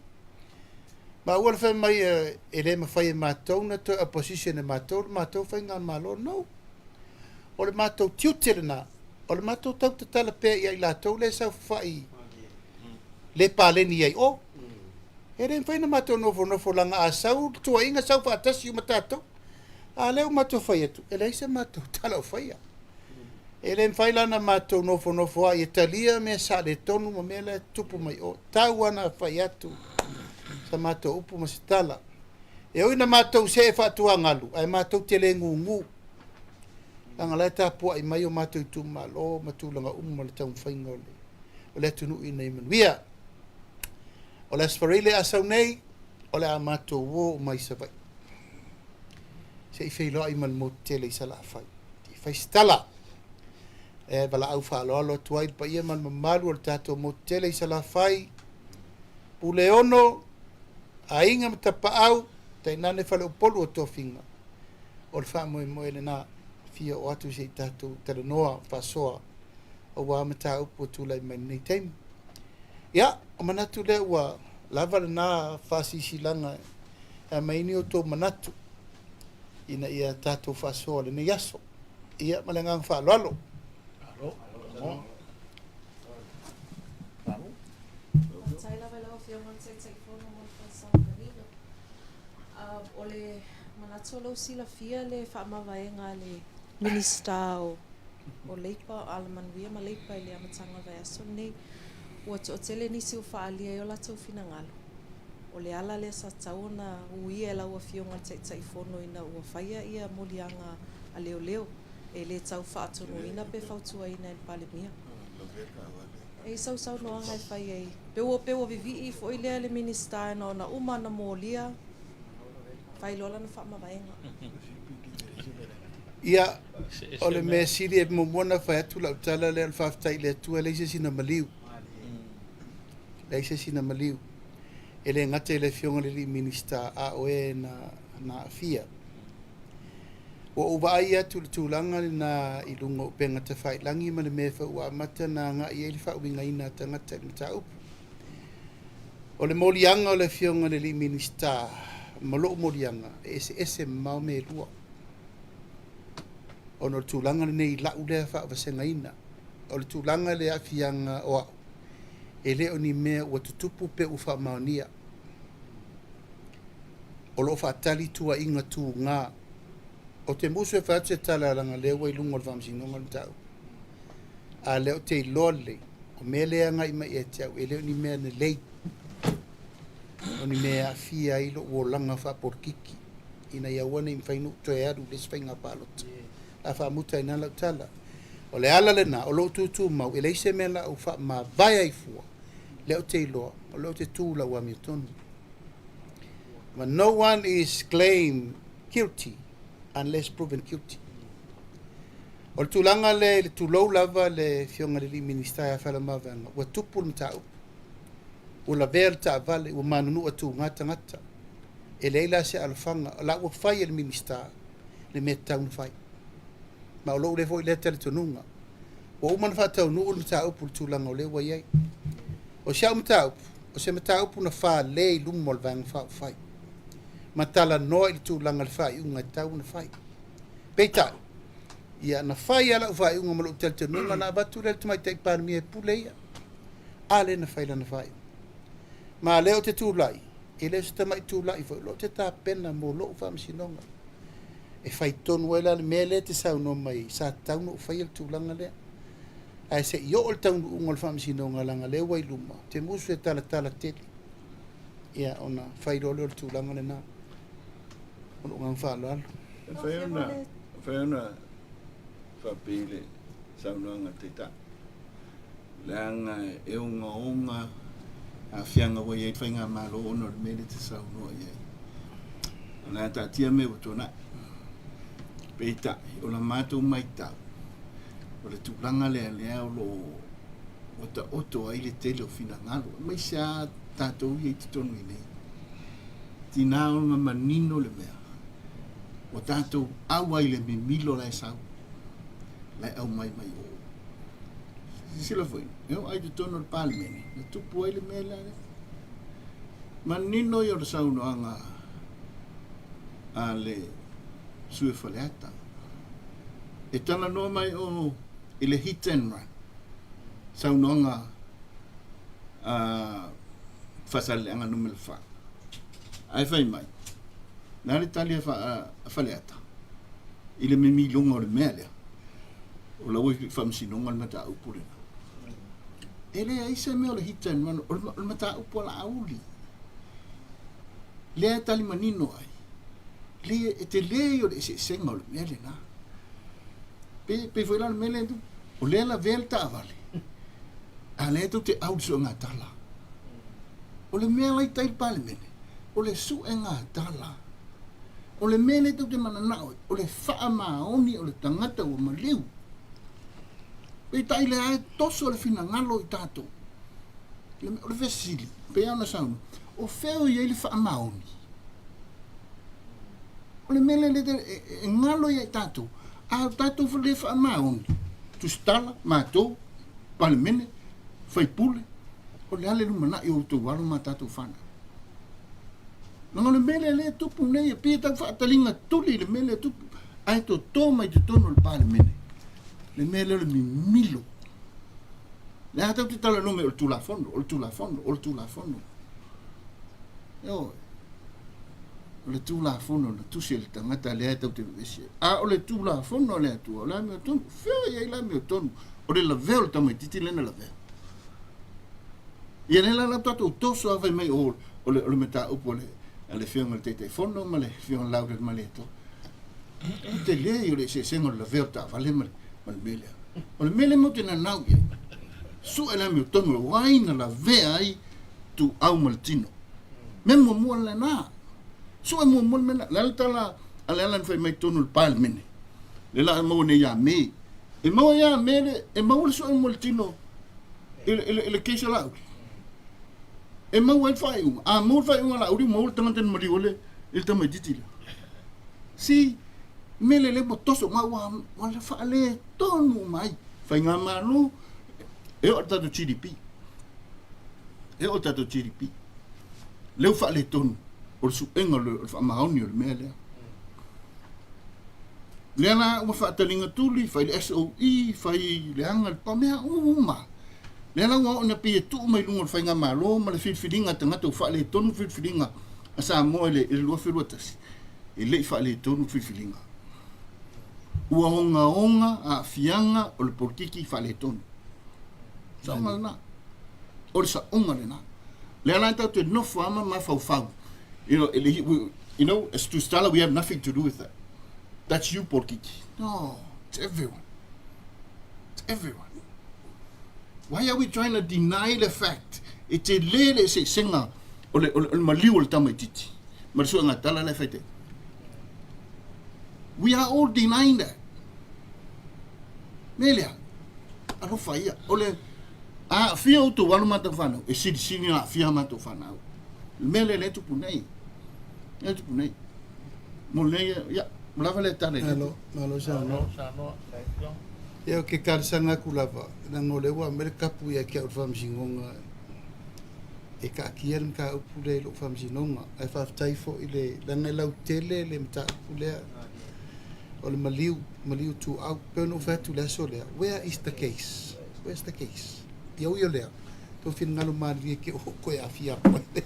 Ma ua le fai mai e le mafai e matou ona toe opposition e matou le matou faigamalo. No. O le matou tiute lena, o le matou tau tatala pea ia i latou lea e saofafai le paleni ai o. E le mafai ona matou nofonofo leaga a sau le tuuaiga sau faatasi uma tatou. A lea ua matou fai atu, e leai se matou tala o faia. E le mafai la ona matou nofonofo ai e talia mea saaletonu ma mea la e tutupu mai o. Tau lava ona fai atu sa matou upu ma se tala. E ui ina matou see faatuagalu, ae matou te le gugu, leaga o la e tapuai mai o matou itumalo ma tulaga uma o le taumafaiga o le atunuu ina ia manuia. O le Aso Faraile a sau nei, o le a matou o uma i Savaii se i feiloai ma le motu tele i Salafai. Se i fai se tala. E valaau faaaloalo atu ai i le paia ma le mamalu o le tatou motu tele i Salafai, Puleono, Aiga ma Tapaau, tainane Faleupolu o Tofiga. O le faamoemoe lena, fia oo atu se i tatou talanoa faasoa aua mataupu ua tulai mai lenei taimi. Ia, o manatu lea ua lava lena faasilasilaga e aumai ai ni outou manatu ina ia tatou faasoa lenei aso. Ia, ma le agaga faaaloalo. Faafetai lava i lau Afioga i le Taitaifono mo le faasaoga manino. O le manatu o lou silafia le faamavaega a le Minisita o o Leipa, o Alamanuia ma Leipa i le amataga o le vaiaso lenei. Ua toatele nisi ua faaalia ai o latou finagalo, o le ala lea sa tatau ona uia e lau Afioga i le Taitaifono ina ua faia ia moliaga a leoleo e le tau faatonuina pe fautuaina e le Palemia. E i ai sau saunoaga e fai ai, pe ua pe ua vivii foi lea le Minisita ina ona uma ona molia, fai loa lana faamavaega. Ia, o le mea sili e muamua ona fai atu lau tala lea o le faafetai i le Atua e leai se isi na maliu. Leai se isi na maliu. E le gata i le Afioga i le alii Minisita, a o e na aafia. Ua ou vaai atu i le tulaga lena i luga o upega tafailagi ma le mea foi ua amata ona agai i ai le faauigaina a tagata i le mataupu. O le moliaga o le Afioga i le alii Minisita ma lou moliaga, e eseese mamao mea e lua. Ona o le tulaga lenei i lau lea faavasegaina, o le tulaga i le aafiaga o au, e le o ni mea ua tutupu pe ua faamaonia. O lo o faatali tuuaiga tuga. Ou te musu e fai atu se tala leaga o lea ua i luga o le Faamasinoga le mataupu. A o lea ou te iloa lelei, o mea lea e agai mai ia te au, e le o ni mea lelei, o ni mea e aafia ai lou olaga faapolokiki ina ia aua ne i mafai ona ou toe alu i le isi faiga palota. O le a faamuta ai i ina lau tala. O le ala lena o lou tutumau, e leai se mea o le a ou faamavae ai fua, lea ou te iloa, o lea ou te tu i lau amiotonu. But no one is claimed guilty unless proven guilty. O le tulaga lea i le tulou lava le Afioga i le alii Minisita ia Faleomavaega, ua tupu le mataupu, ua lavea le taavale, ua manunua tuga tagata. E leai la se alofaga, o la ua fai e le Minisita le mea e tatau ona fai. Ma o lou lea foi lea talitonuga, ua uma ona faataunuu le mataupu i le tulaga o lea ua i ai. O si au mataupu, o se mataupu na fale i luma o le Vaega Faaupufai ma talanoa i le tulaga i le faaiuga e tatau ona fai. Peitai, ia na fai lava lau faaiuga ma lou talitonuga ona avatu lea i le Tamaitai Palemia e pule ia. A lea na fai lana faaiuga. Ma o lea ou te tulai, e le o se tamai tulai foi, o lea ou te tapena mo lou faamasinoga. E fai tonu ai la le mea lea e te saunoa mai ai, sa tatau ona ou faia le tulaga lea. Ae se i oo le taunuuga o le faamasinoga leaga o lea ua i luma, ou te musu e talatala tele, ia ona fai loa lea o le tulaga lena. Ma lou agaga faaaloalo. E mafai ona faapipii i le saunoaga a le Taitai. Leaga e ogaoga aafiaga ua i ai le Faigamalo ona o le mea lea e te saunoa i ai. O le a taatia mea ua tuanai. Peitai, o la matou matau, o le tulaga lea lea o lo o ua taoto ai le tele o finagalo, aemaise lava tatou ia i totonu i inei. Tina ona manino le mea, ua tatou au ai i le mimilo la e sau, la e aumai mai o. Silasila foi, e oo ai totonu o le Palemene, na tupu ai le mea lea. Manino ia o le saunoaga a le sui o Faleata. E talanoa mai o i le hit and run, saunoaga a Faasaleleaga Nu.4. Ae fai mai, na le tali a Faleata i le mimiloga o le mea lea. O la ua i faamasinoga le mataupu lena. E leai se mea o le hit and run, o le mataupu a Laauli. Lea e tali manino ai, le, e tele ia o le eseesega o le mea lena. Pe, pei foi la o le mea lea, o lea e lavea le taavale, a lea tou te au i le suega tala. O le mea la i tai i le Palemene, o le suega tala. O le mea lea tou te mananao ai, o le faamaoni o le tagata ua maliu. Peitai lea e toso le finagalo i tatou. O le fesili, pei lava ona saunoa, o fea o i ai le faamaoni? O le mea lea e galo ia i tatou, a o tatou le faamaoni, tusitala, matou, Palemene, faipule, o le a le lumanai o outou alo ma tatou fanau? Leaga o le mea lea lea e tupu nei, e pei e tau faataliga tuli i le mea lea e tupu, ae toto mai totonu o le Palemene le mea lea o le mimilo. Le a tatou te talanoa mai o le Tulafono, o le Tulafono, o le Tulafono. Ioe. O le Tulafono na tusi e le tagata lea e tatou te vevesi ai. A o le Tulafono a le Atua, o le amiotonu. Fea i ai le amiotonu? O le lavea o le tamaitiiti lea na lavea. Ia lea la la tatou toso lava fai mai o o le o le mataupu a le a le Afioga i le Taitaifono ma le Afioga i le Laaulialemalietoa. O le tele ia o le eseesega o le lavea o le taavale ma le ma le mea lea. O le mea lea matou te nanau i ai, sue le amiotonu o ai na lavea ai Tuau ma le tino. Mea muamua lena. Sue muamua le mea lena. O le a le tala a Leala na fai mai i totonu o le Palemene? Lea la a maua nei ia Me. E maua ia Me le, e maua le sue mo le tino i le, i le, i le case a Laauli. E maua ai le faaiuga. A maua le faaiuga a Laauli, ua maua le tagata na maliu ai le, i le tamaitiiti lea. See, mea lea lea ua toso ma ua, ua faaletonu uma ai. Faigamalo, e oo i le tatou GDP. E oo i le tatou GDP. Lea ua faaletonu o le suega o le faamaoni o le mea lea. Lea la ua faataliga tuli, fai le SOE, fai leaga le pa, mea uma. Lea la ua oo ina pei e tuu mai luga o le faigamalo ma le filifiliga a tagata ua faaletonu le filifiliga a Samoa i le 2021, e le i faaletonu le filifiliga. Ua ogaoga aafiaga o le polokiki faaletonu. Saoga lena. O le saoga lena. Lea la tatou te nofo lava ma mafaufau. You know, you know, as Tusitala, we have nothing to do with that. That's you, polokiki. No, it's everyone. It's everyone. Why are we trying to deny the fact e tele le eseesega o le, o le, o le maliu o le tamaitiiti ma le suega tala la e fai te. We are all denying that. Me lea, alofa ia, o le aafia outou alo matou fanau, e silisili na aafia matou fanau. Le mea lea lea e tupu nei. Lea e tupu nei. Mo lea, ia, ua lava lea tala i le. Malo, malo saunoa. Ia, ou te talosaga atu lava, leaga o lea ua aumai le kapu ia te au i le Faamasinoga e taatia le mataupu lea i lou Faamasinoga. Ae faafetai foi i le, leaga e lautele le mataupu lea o le maliu, maliu ituau. E pei ona ou fai atu i le aso lea, where is the case? Where's the case? Ia ui o lea, tou finagalo malilie te oo koe aafia atu ai.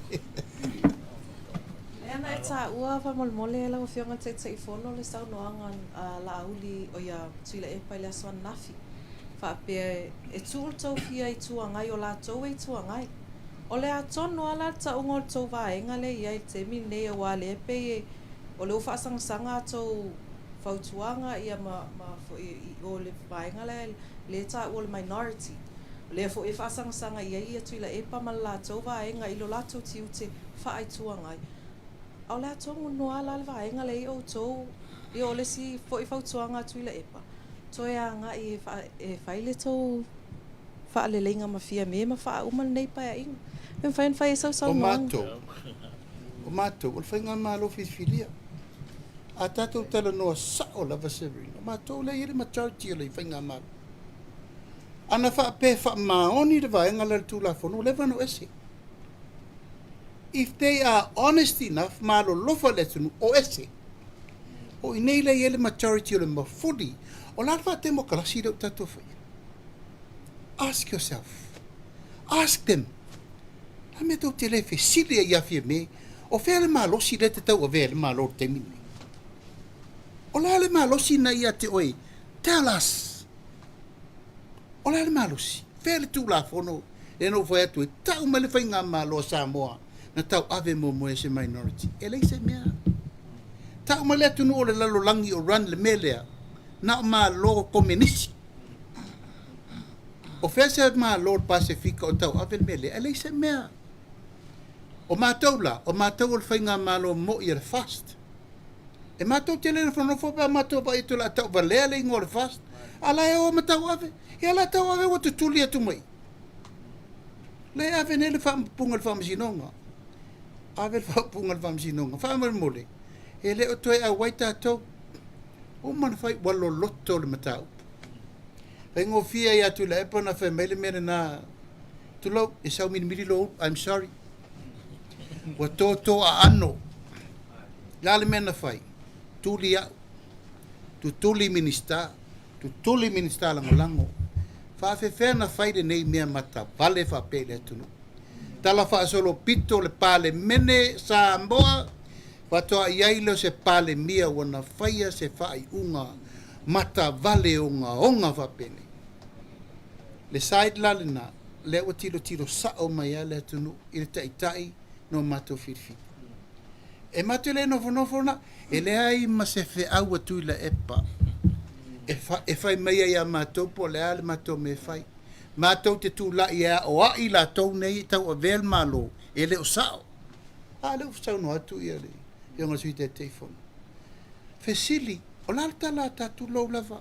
Lea na e taua faamolemole lau Afioga i le Taitaifono le saunoaga a Laauli o ia Tuilaepa i le aso ananafi, faapea e tuu le tou fia Itu Agai o latou e Itu Agai. O le a tonu lava la le tauga o le tou vaega lea e i ai i le taimi lenei aua lea e pei e o lea ua faasangasaga a tou fautuaga ia ma ma foi i o le vaega lea lea e taua o le minority. O lea foi e faasagasaga i ai ia Tuilaepa ma le latou vaega i lo latou tiute faa-Itu Agai. A o le a tonu lava la le vaega lea i outou, ia o le isi foi fautuaga a Tuilaepa, toe agai e fai le tou faaleleiga ma Fiame ma faauma lenei Paeaiga. Pe mafai ona fai ai sau saunoaga? O matou, o matou, o le Faigamalo filifilia. A tatou talanoa sao lava Severina, o matou lea e i ai le majority o le Faigamalo. Ana faapea e faamaoni le vaega lea o le Tulafono, ua leva ona o ese. If they are honest enough, ma alolofa i le atunuu, o ese. O i inei lea e i ai le majority o le mafuli. O le a le faatemokarasi lea ua tatou faia? Ask yourself. Ask them. O le a le mea tou te le fesili ai ia Fiame, o fea le malosi lea e te tauavea ai le Malo i le taimi lenei? O le a le malosi na ia te oe? Tell us. O le a le malosi? Fea le Tulafono lea na ou fai atu ai, tau mai le Faigamalo a Samoa na tauave muamua e se minority. E leai se mea. Tau mai le atunuu o le lalolagi o run le mea lea, na o Malo Komenisi. O fea se Malo o le Pasefika o tauave le mea lea? E leai se mea. O matou la, o matou o le Faigamalo moi a le FAST. E matou te le nofonofo pe a matou vaai atu o le a tauvalea le igoa o le FAST, a la e o ma tauave. Ia o le a tauave ua tutuli atu mai. Lea e ave nei le faaupuga i le Faamasinoga. Ave le faaupuga i le Faamasinoga. Faamolemole, e le o toe auai tatou. Ua uma ona fai, ua loloto le mataupu. Faigofie ia Tuilaepa ona fai mai le mea lena, tulou, e saumilimili lou ulu, I'm sorry. Ua toto aano. O le a le mea na fai? Tuli au. Tutuli Minisita. Tutuli Minisita Lagolago. Faafefea na fai lenei mea matavale faapea i le atunuu? Tala faasolopito le Palemene Samoa faatoa i ai lea o se Palemia ua na faia se faaiuga matavale ogaoga faapenei. Le side la lena, lea ua tilotilo sao mai lava le atunuu i le taitai na o matou filifili. E matou te le nofonofo na, e leai ma se feau a Tuilaepa e fai mai ai ia matou po o le a le matou mea e fai. Matou te tulai e aoai latou nei e tauavea le Malo, e le o sao. A lea ua saunoa atu le Afioga i le Sui Taitaifono. Fesili, o le a le tala a tatou lou lava?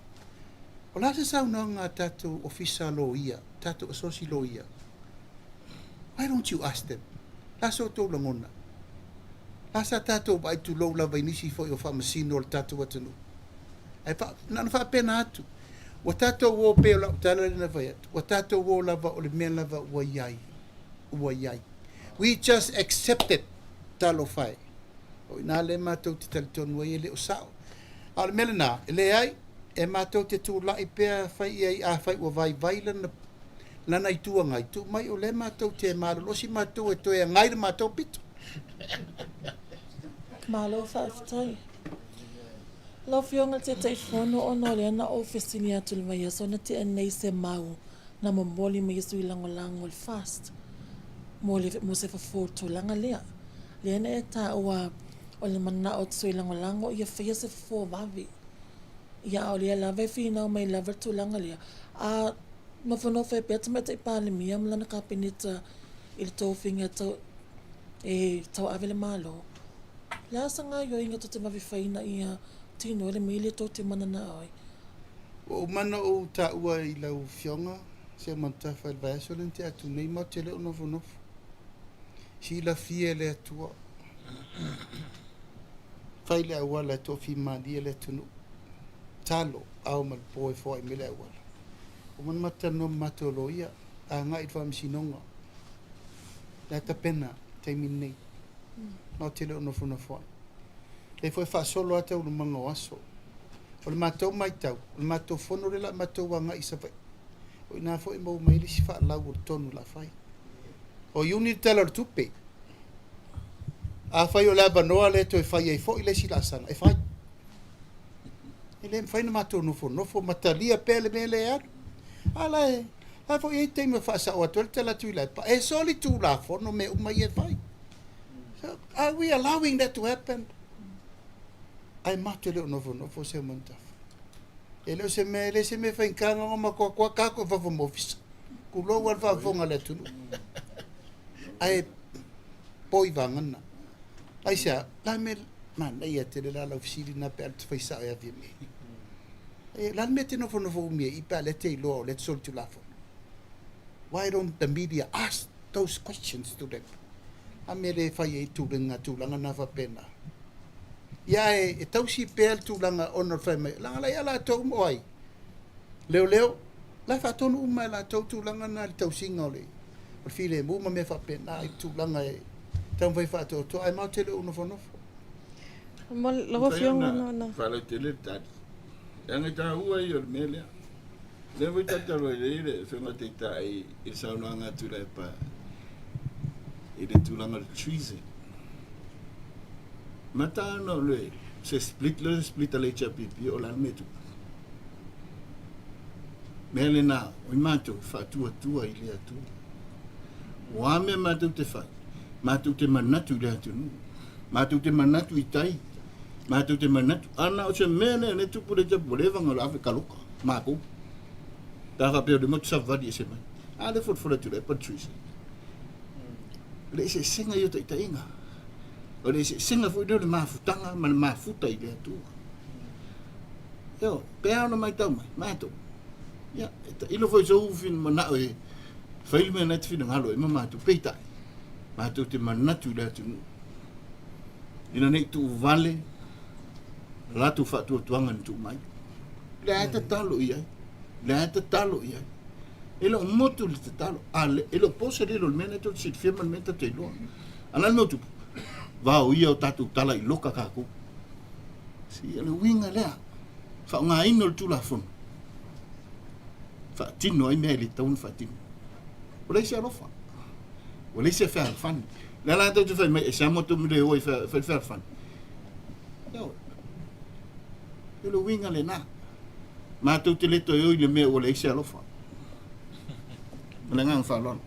O le a se saunoaga a tatou Ofisa Loia, tatou Asosi Loia? Why don't you ask them? Le a so outou lagona? La sa tatou vaai tulou lava i nisi foi o faamasino o le tatou atunuu. Ae fa, na ona faapena atu. Ua tatou o pei o lau tala lea na fai atu, ua tatou o lava o le mea lava ua i ai, ua i ai. We just accept it, talofa e. O i ina lea matou te talitonu ai e le o sao. A o le mea lena, e leai, e matou te tulai pea fai i ai afai ua vaivai lana lana Itu Agai, tuu mai o lea matou te malolosi matou e toe agai le matou pito. Malo faafetai. Lau Afioga i le Taitaifono, ona o lea na ou fesili atu i le vaiaso na tea nei se mau na momoli mai e sui lagolago o le FAST mo le mo se fofo o le tulaga lea. Lea na e taua o le manao o sui lagolago ia faia se fofo vave. Ia a o lea lava e finau mai lava le tulaga lea. A nofonofo ai pea Tamaitai Palemia ma lana Kapeneta i le tofiga tau e tauave le Malo, o le a sa gaoioiga tou te vave fai ina ia tino ai le mea lea tou te mananao ai? Ua uma ona ou taua i lau Afioga Seumanutafa i le vaiaso lea na tea atu nei matou te le o nofonofo. Silafia e le Atua. Fai le auala e toafimalie le atunuu. Talo, ao ma le po e foai mai le auala. Ua uma ona matou talanoa ma matou loia, agai i le faamasinoga. La e tapena i le taimi lenei. Matou te le o nofonofo ai. Lea foi e faasolo lava taualumaga o aso. O le matou matau, o le matou fono lea o le a matou agai i Savaii. O i ina foi e maua mai ai le isi faalau o le tonu o le a fai. O Iuni le Tala o le Tupe. Afai o le avanoa lea e toe fai ai foi le isi laasaga, e fai. E le mafai ona matou nofonofo ma talia pea le mea lea e alu. A la e, la foi e i ai taimi e faasao atu ai le tala a Tuilaepa, e soli tulafono mea uma ia e fai. So, are we allowing that to happen? Ae matou te le o nofonofo Seumanutafa. E le o se mea, e le se mea faigata ona matou o atu lava tatou i fafo ma ofisa. Tulou a le faafofoga a le atunuu. Ae poi vagana. Aisea, la mea manaia tele la lau fesili na pe a te fai sao ia Fiame. E, la le mea te nofonofo umi ai i pe a lea te iloa o lea te solitulafono. Why don't the media ask those questions to them? A mea le fai ai tulaga, tulaga na faapena. Ia e, e tausi pea le tulaga ona o le fai mai, leaga la ia latou mo ai? Leoleo, la e faatonu uma e latou tulaga na i le tausiga o le, o le filemu ma mea faapena i tulaga e taumafai faatoatoa, ae matou te le o nofonofo. Mo lau Afioga na, na. Faalautele le tali. Leaga e taua ia o le mea lea. O lea foi tatalo ai nei le Afioga Taitai i le saunoaga a Tuilaepa i le tulaga o le treason. Mata ona o le se split le split a le HRPP o le a le mea e tupu. Mea lena, o i matou faatuatua i le Atua. O a mea matou te fai, matou te manatu i le atunuu, matou te manatu i tai, matou te manatu, ana o se mea lea le tupu le tapu, leva na ave kaloka, matou. Pe a faapea o le motu savali ese mai. A le folafola atu le Patricia. O le eseesega ia o taitaiga. O le eseesega foi lea o le mafutaga ma le mafuta i le Atua. Io, pe a ona maitau mai, matou. Ia, e tailo foi sou manao e fai le mea na e te finagalo ai ma matou. Peitai, matou te manatu i le atunuu. Ina nei tuuvale latou faatuatuaga na tuu mai. Lea e tatalo i ai. Lea e tatalo i ai. E le o motu le tatalo. A le, e le o po se lilo i le mea lea tou te silafia ma le mea tatou te iloa. A o le a le mea o tupu? Vao ia o tatou tala i loka tatou. Si, o le uiga lea. Faaaogaina o le Tulafono. Faatino ai mea e le tatau ona faatino. Ua leai se alofa. Ua leai se fealofani. Lea la tou te fai mai, e se amo tou le o e fai le fealofani. Ioe. O le uiga lena. Matou te le toe o i le mea ua leai se alofa. Ma le agaga faaaloalo.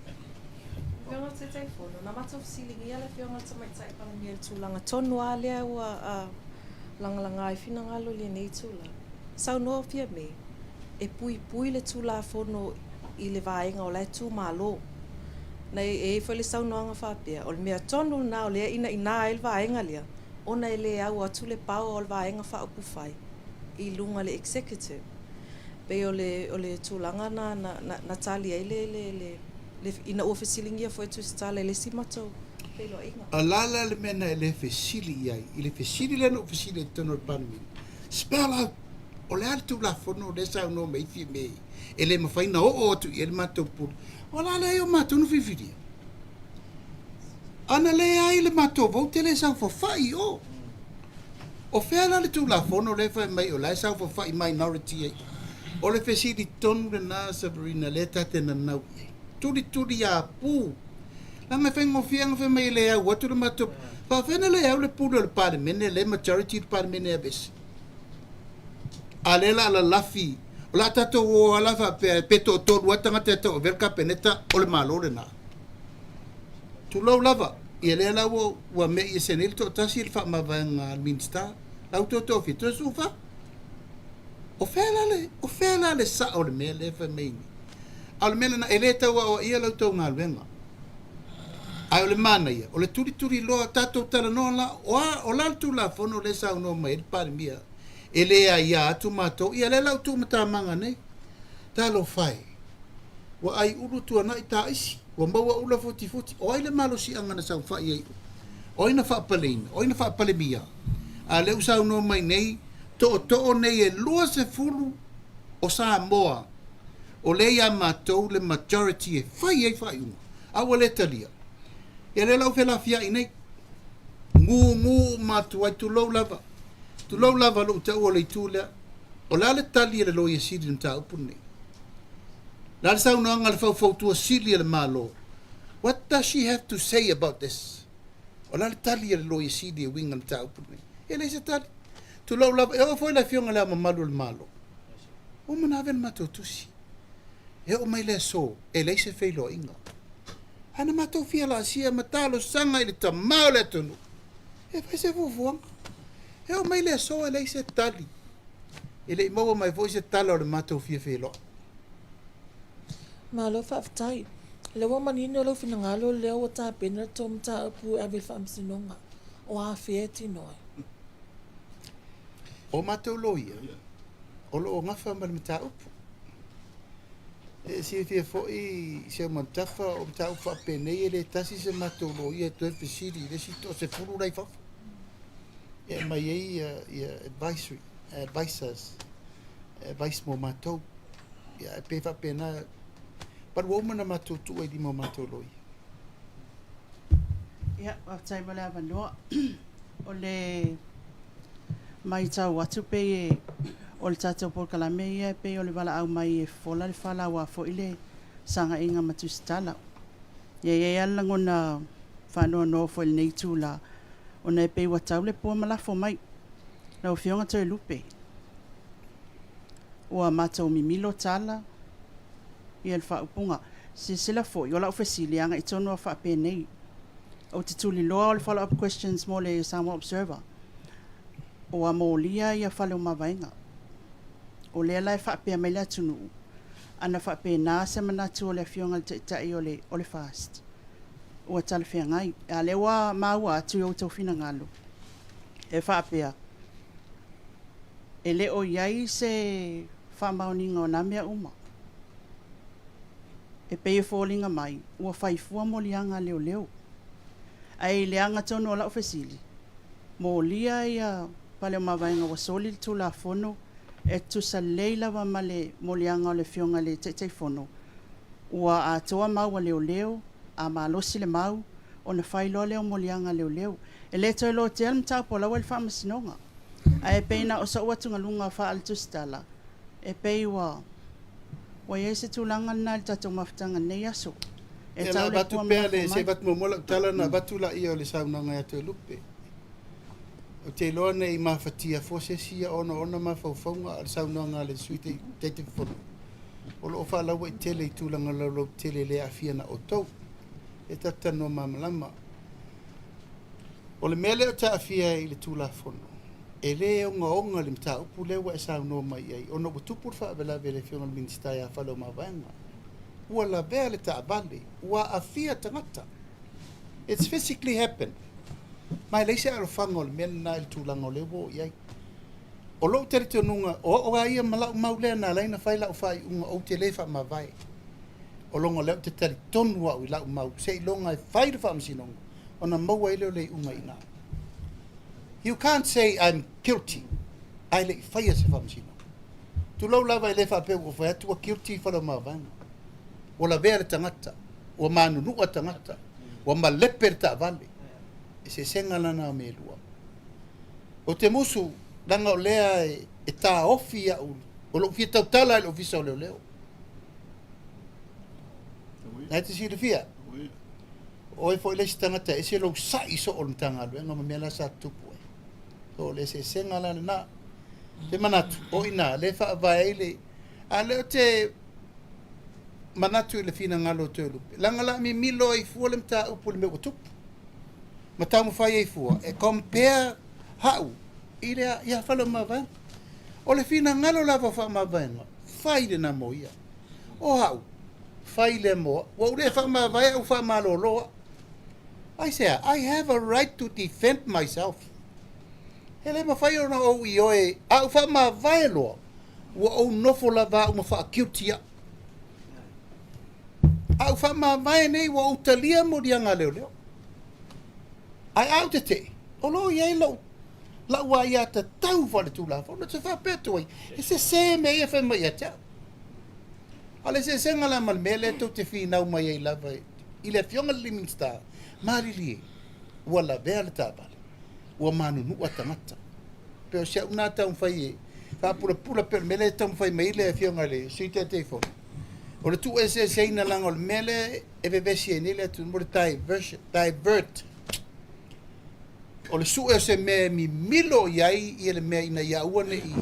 Afioga i le Taitaifono, na matou fesiligia le Afioga i le Tamaitai Palemia i le tulaga tonu lava lea ua lagalaga ai finagalo i lenei itula. Saunoa Fiame, e puipui le Tulafono i le vaega o la e tu malo. Na e i ai foi le saunoaga faapea, o le mea tonu lena o lea e inaina ai le vaega lea, ona e le au atu le power o le Vaega Faaupufai i luga le Executive. Pei o le, o le tulaga na, na, na, na tali ai le, le, le, le, ina ua fesiligia foi e Tusitala i le isi matou feiloaiga. A la la le mea na e le fesili i ai, i le fesili lea na ou fesili ai i totonu o le Palemene, spell out, o le a le Tulafono lea e saunoa mai ai Fiamē e le mafai ona oo atu i ai le matou pule? O la leai o matou na filifilia. Ana leai le matou vote le saofafai i o. O fea la le Tulafono lea e fai mai o la e saofafai minority ai? O le fesili tonu lena Sabrina lea ta te nanau i ai. Tulituli a pu. Leaga e faigofie ona fai mai e le au atu le matou. Faafefea ona le au le pule o le Palemene lea e majority le Palemene e aveese? A lea la a lalafi, o le a tatou o lava la faapea pe toatolu lava tagata e tauavea le Kapeneta, o le Malo lena. Tulou lava, ia lea la ua ua me'i ese nei le toatasi i le faamavaega a le Minisita, la ua toe tofia, toe 14. O fea la le, o fea la le sao o le mea lea e fai mai nei? A o le mea lena, e le tau aoaia la outou galuega. Ae o le manaia, o le tulituli loa, tatou talanoa la, o a, o la le Tulafono lea e saunoa mai ai le Palemia, e le aia atu matou, ia lea la ua tuumatamaga nei. Talofa e! Ua ai ulu tuanai ta aisi, ua maua ula futifuti, o ai le malosiaga na saofai ai O ai na faapaleina? O ai na faapalemia? A lea ua saunoa mai nei, tootoo nei e 20 o Samoa o lea ia matou le majority e fai ai faaiuga, a ua le talia. Ia lea la ua felafiai nei. Gugu uma atu ai, tulou lava. Tulou lava lou taua o le itu lea. O le a le tali a le Loia Sili i le mataupu lenei? O le a le saunoaga a le Faufautua Sili a le Malo? What does she have to say about this? O le a le tali a le Loia Sili e uiga i le mataupu lenei? E leai se tali. Tulou lava, e oo foi le Afioga i Le Ao Mamalu o le Malo, ua uma ona ave le matou tusi. E oo mai le aso, e leai se feiloaiga. Ae na matou fia laasia ma talosaga i le tama o le atunuu e fai se fuafuaga. E oo mai le aso e leai se tali. E le i maua mai foi se tala o le matou fia feiloai. Malo faafetai. Lea ua manino lou finagalo lea ua tapena le tou mataupu e ave i le Faamasinoga. O afea e tino ai? O matou loia, o lo o gafa ma le mataupu. E silafia foi Seumanutafa, o mataupu faapenei e le tasi se matou loia e toe fesili i le isi toasefulu la i fafo e aumai ai ia advisory, advisors, advice mo matou. Ia, e pei faapena, but ua uma ona matou tuu ai i lima o matou loia. Ia, faafetai mo le avanoa. O le matau atu pei e, o le tatou polokalame ia e pei o le valaau mai e fofola le fala aua foi le sagaiga ma Tusitala. Ia e i ai lava le lagona faanoanoa foi i lenei itula ona e pei ua tau le pua ma lafo mai. Lau Afioga Toelupe, ua matou mimilo tala ia le faaupuga. Silasila foi, o lau fesili e agai tonu lava faapenei. Ou te tuliloa o le follow up questions mo le Samoa Observer. Ua molia ia fale o mavaega. O lea la e faapea mai le atunuu, ana faapena se manatu o le Afioga i le Taitai o le o le FAST, ua talafeagai. A o lea ua maua atu i o outou finagalo e faapea, e le o i ai se faamaoniga o na mea uma. E pei e foliga mai ua fai fua moliaga a leoleo. Ae i le aga tonu o lau fesili, molia ia pale o mavaega ua soli le Tulafono e tutusa lelei lava ma le moliaga o le Afioga i le Taitaifono, ua atoa mau a leoleo, a malosi le mau, ona fai loa lea o moliaga a leoleo. E le toe lotea le mataupu o la ua i le Faamasinoga. Ae pei na o sou atugaluga faale-Tusitala, e pei ua ua i ai se tulaga lena i le tatou mafutaga i lenei aso. E Ia, la tau le avatu pua ma pea lafo le, se i mai. avatu muamua lau tala ona avatu laia o le saunoaga ia Toelupe. Ou te iloa ne i mafatia fua se isi ia ona o ona mafaufauga, a o le saunoaga a le Sui Taitaifono, o lo o faalauaitele i tulaga laulautele e le aafia na outou. E tatou talanoa malamalama. O le mea lea ou te aafia ai i le Tulafono, e le ogaoga le mataupu lea ua e saunoa mai i ai, ona ua tupu le faalavelave i le Afioga i le Minisita ia Faleomavaega. Ua lavea le taavale, ua aafia tagata. It's physically happened. Ma e leai se alofaga o le mea lena i le tulaga o lea ua oo i ai. O lou talitonuga, o au lava ia ma lau mau lea na ala ai ona fai lau faaiuga ou te le faamavae. O lona lea ou te talitonu au i lau mau seiloga e fai le faamasinoga ona maua ai lea o le iuga i ina. You can't say I'm guilty ae le i faia se faamasinoga. Tulou lava e le faapea ua ou fai atu ua guilty Faleomavaega. Ua lavea le tagata, ua manunua tagata, ua malepe le taavale. Eseesega la na o mea e lua. Ou te musu, leaga o lea e taofi au, o lou fia tautala i le Ofisa o Leoleo. Na e te silafia, o oe foi le isi tagata e ese lou sa'i soo o le Matagaluega ma mea la sa tutupu ai. So, o le eseesega la lena. Te manatu, o i ina, lea e faavae ai le... A o lea ou te manatu i le finagalo o Toelupe, leaga o le a mimilo ai fua le mataupu i le mea ua tupu. Ma taumafai ai fua e compare ha'u i le ia Faleomavaega. O le finagalo lava o Faamavaega, fai lena mo ia. O a'u, fai lea mo a'u. Ua ou le faamavae a'u faamalolo a'u. Aisea? I have a right to defend myself. E le mafai ona ou ioe a'u faamavae loa, ua ou nofo lava a'u ma faa-guilty a'u. A'u faamavae nei ua ou talia moliaga a leoleo. Ae a ou tetee, o lo o i ai lou la'u aiatatau faaletulafono, ou te faapea atu ai, e sese mea ia e fai mai ia te a'u. A o le eseesega la ma le mea lea tou te finau mai ai lava i le Afioga i le Minisita, malilie, ua lavea le taavale, ua manunua tagata. Pei o si au lena taumafai e faapulapula pei o le mea lea e taumafai mai ai le Afioga i le Sui Taitaifono, o le tuueseeseina leaga o le mea lea e vevesi ai nei le atunuu, o le diversion, divert. O le sue o se mea e mimilo i ai ia le mea ina ia aua ne i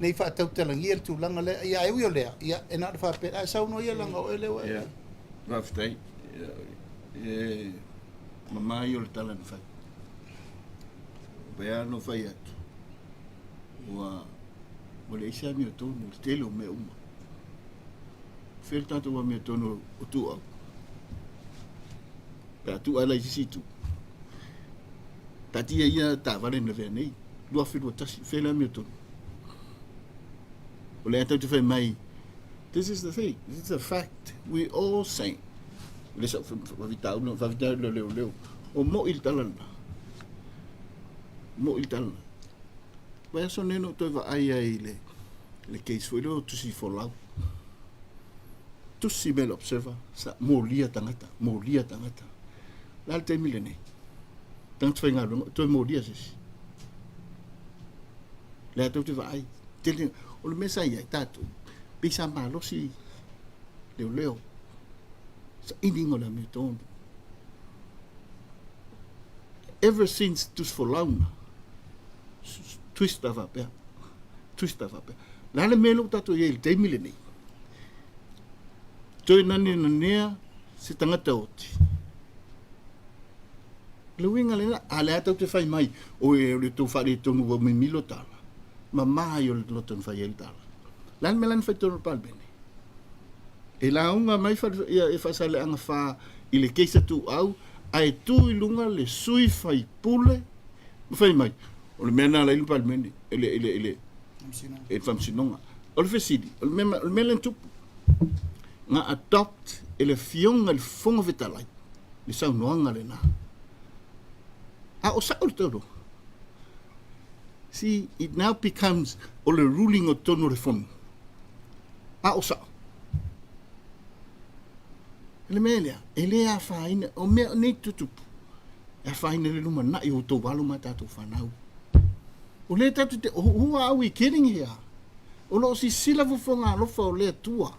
ne i faatautalagia le tulaga lea. Ia ae ui o lea, ia e na o le faapea, ae saunoa ia leaga o oe lea ua e. Ia, faafetai. E mama ia o le tala na fai. Pei lava ona fai atu, ua ua leai se amiotonu i le tele o mea uma. Fea le tatou amiotonu o Tuuau? Pe a tuu ae la i se isi itu. Taatia ia taavale na lavea nei, 2021, fea le amiotonu? O lea tatou te fai mai, this is the thing, this is a fact, we all saying. Le sa faafitauli, faafitauli o leoleo, o mo'i le tala lena. Mo'i le tala lena. Vaiaso nei na ou toe vaai ai i le, le case foi lea o Tusi Folau. Tusi mai le Observer, sa molia tagata, molia tagata. O le a le taimi lenei? Tagata faigaluega, toe molia se isi. Lea tou te vaai, tele, o le mea sa i ai tatou, pei sa malosi leoleo, sailiga o le amiotonu. Ever since Tusi Folau na, twist a faapea, twist a faapea. Le a le mea lea ua tatou i ai i le taimi lenei? Toe nanenanea se tagata oti. O le uiga lena, a lea tou te fai mai, oi o le tou faaletonu ua mimilo tala, mama ai o le loto na fai ai le tala. O le a le mea la na fai totonu o le Palemene? E lauga mai ia e Faasaleleaga 4 i le case a Tuuau, ae tu i luga le sui faipule ma fai mai, o le mea lena la i le Palemene, i le, i le, i le, i le Faamasinoga. O le fesili, o le mea, o le mea lea na tupu, na adopt e le Afioga i le Fofoga Fetalai le saunoaga lena. A o sao le taulog. See, it now becomes o le ruling o totonu o le Fono. A o sao. Le mea lea, e le afaina, o mea nei tutupu, e afaina le lumanai o outou alo ma tatou fanau. O lea tatou te, who are we kidding here? O lo o sisila fofoga alofa o le Atua.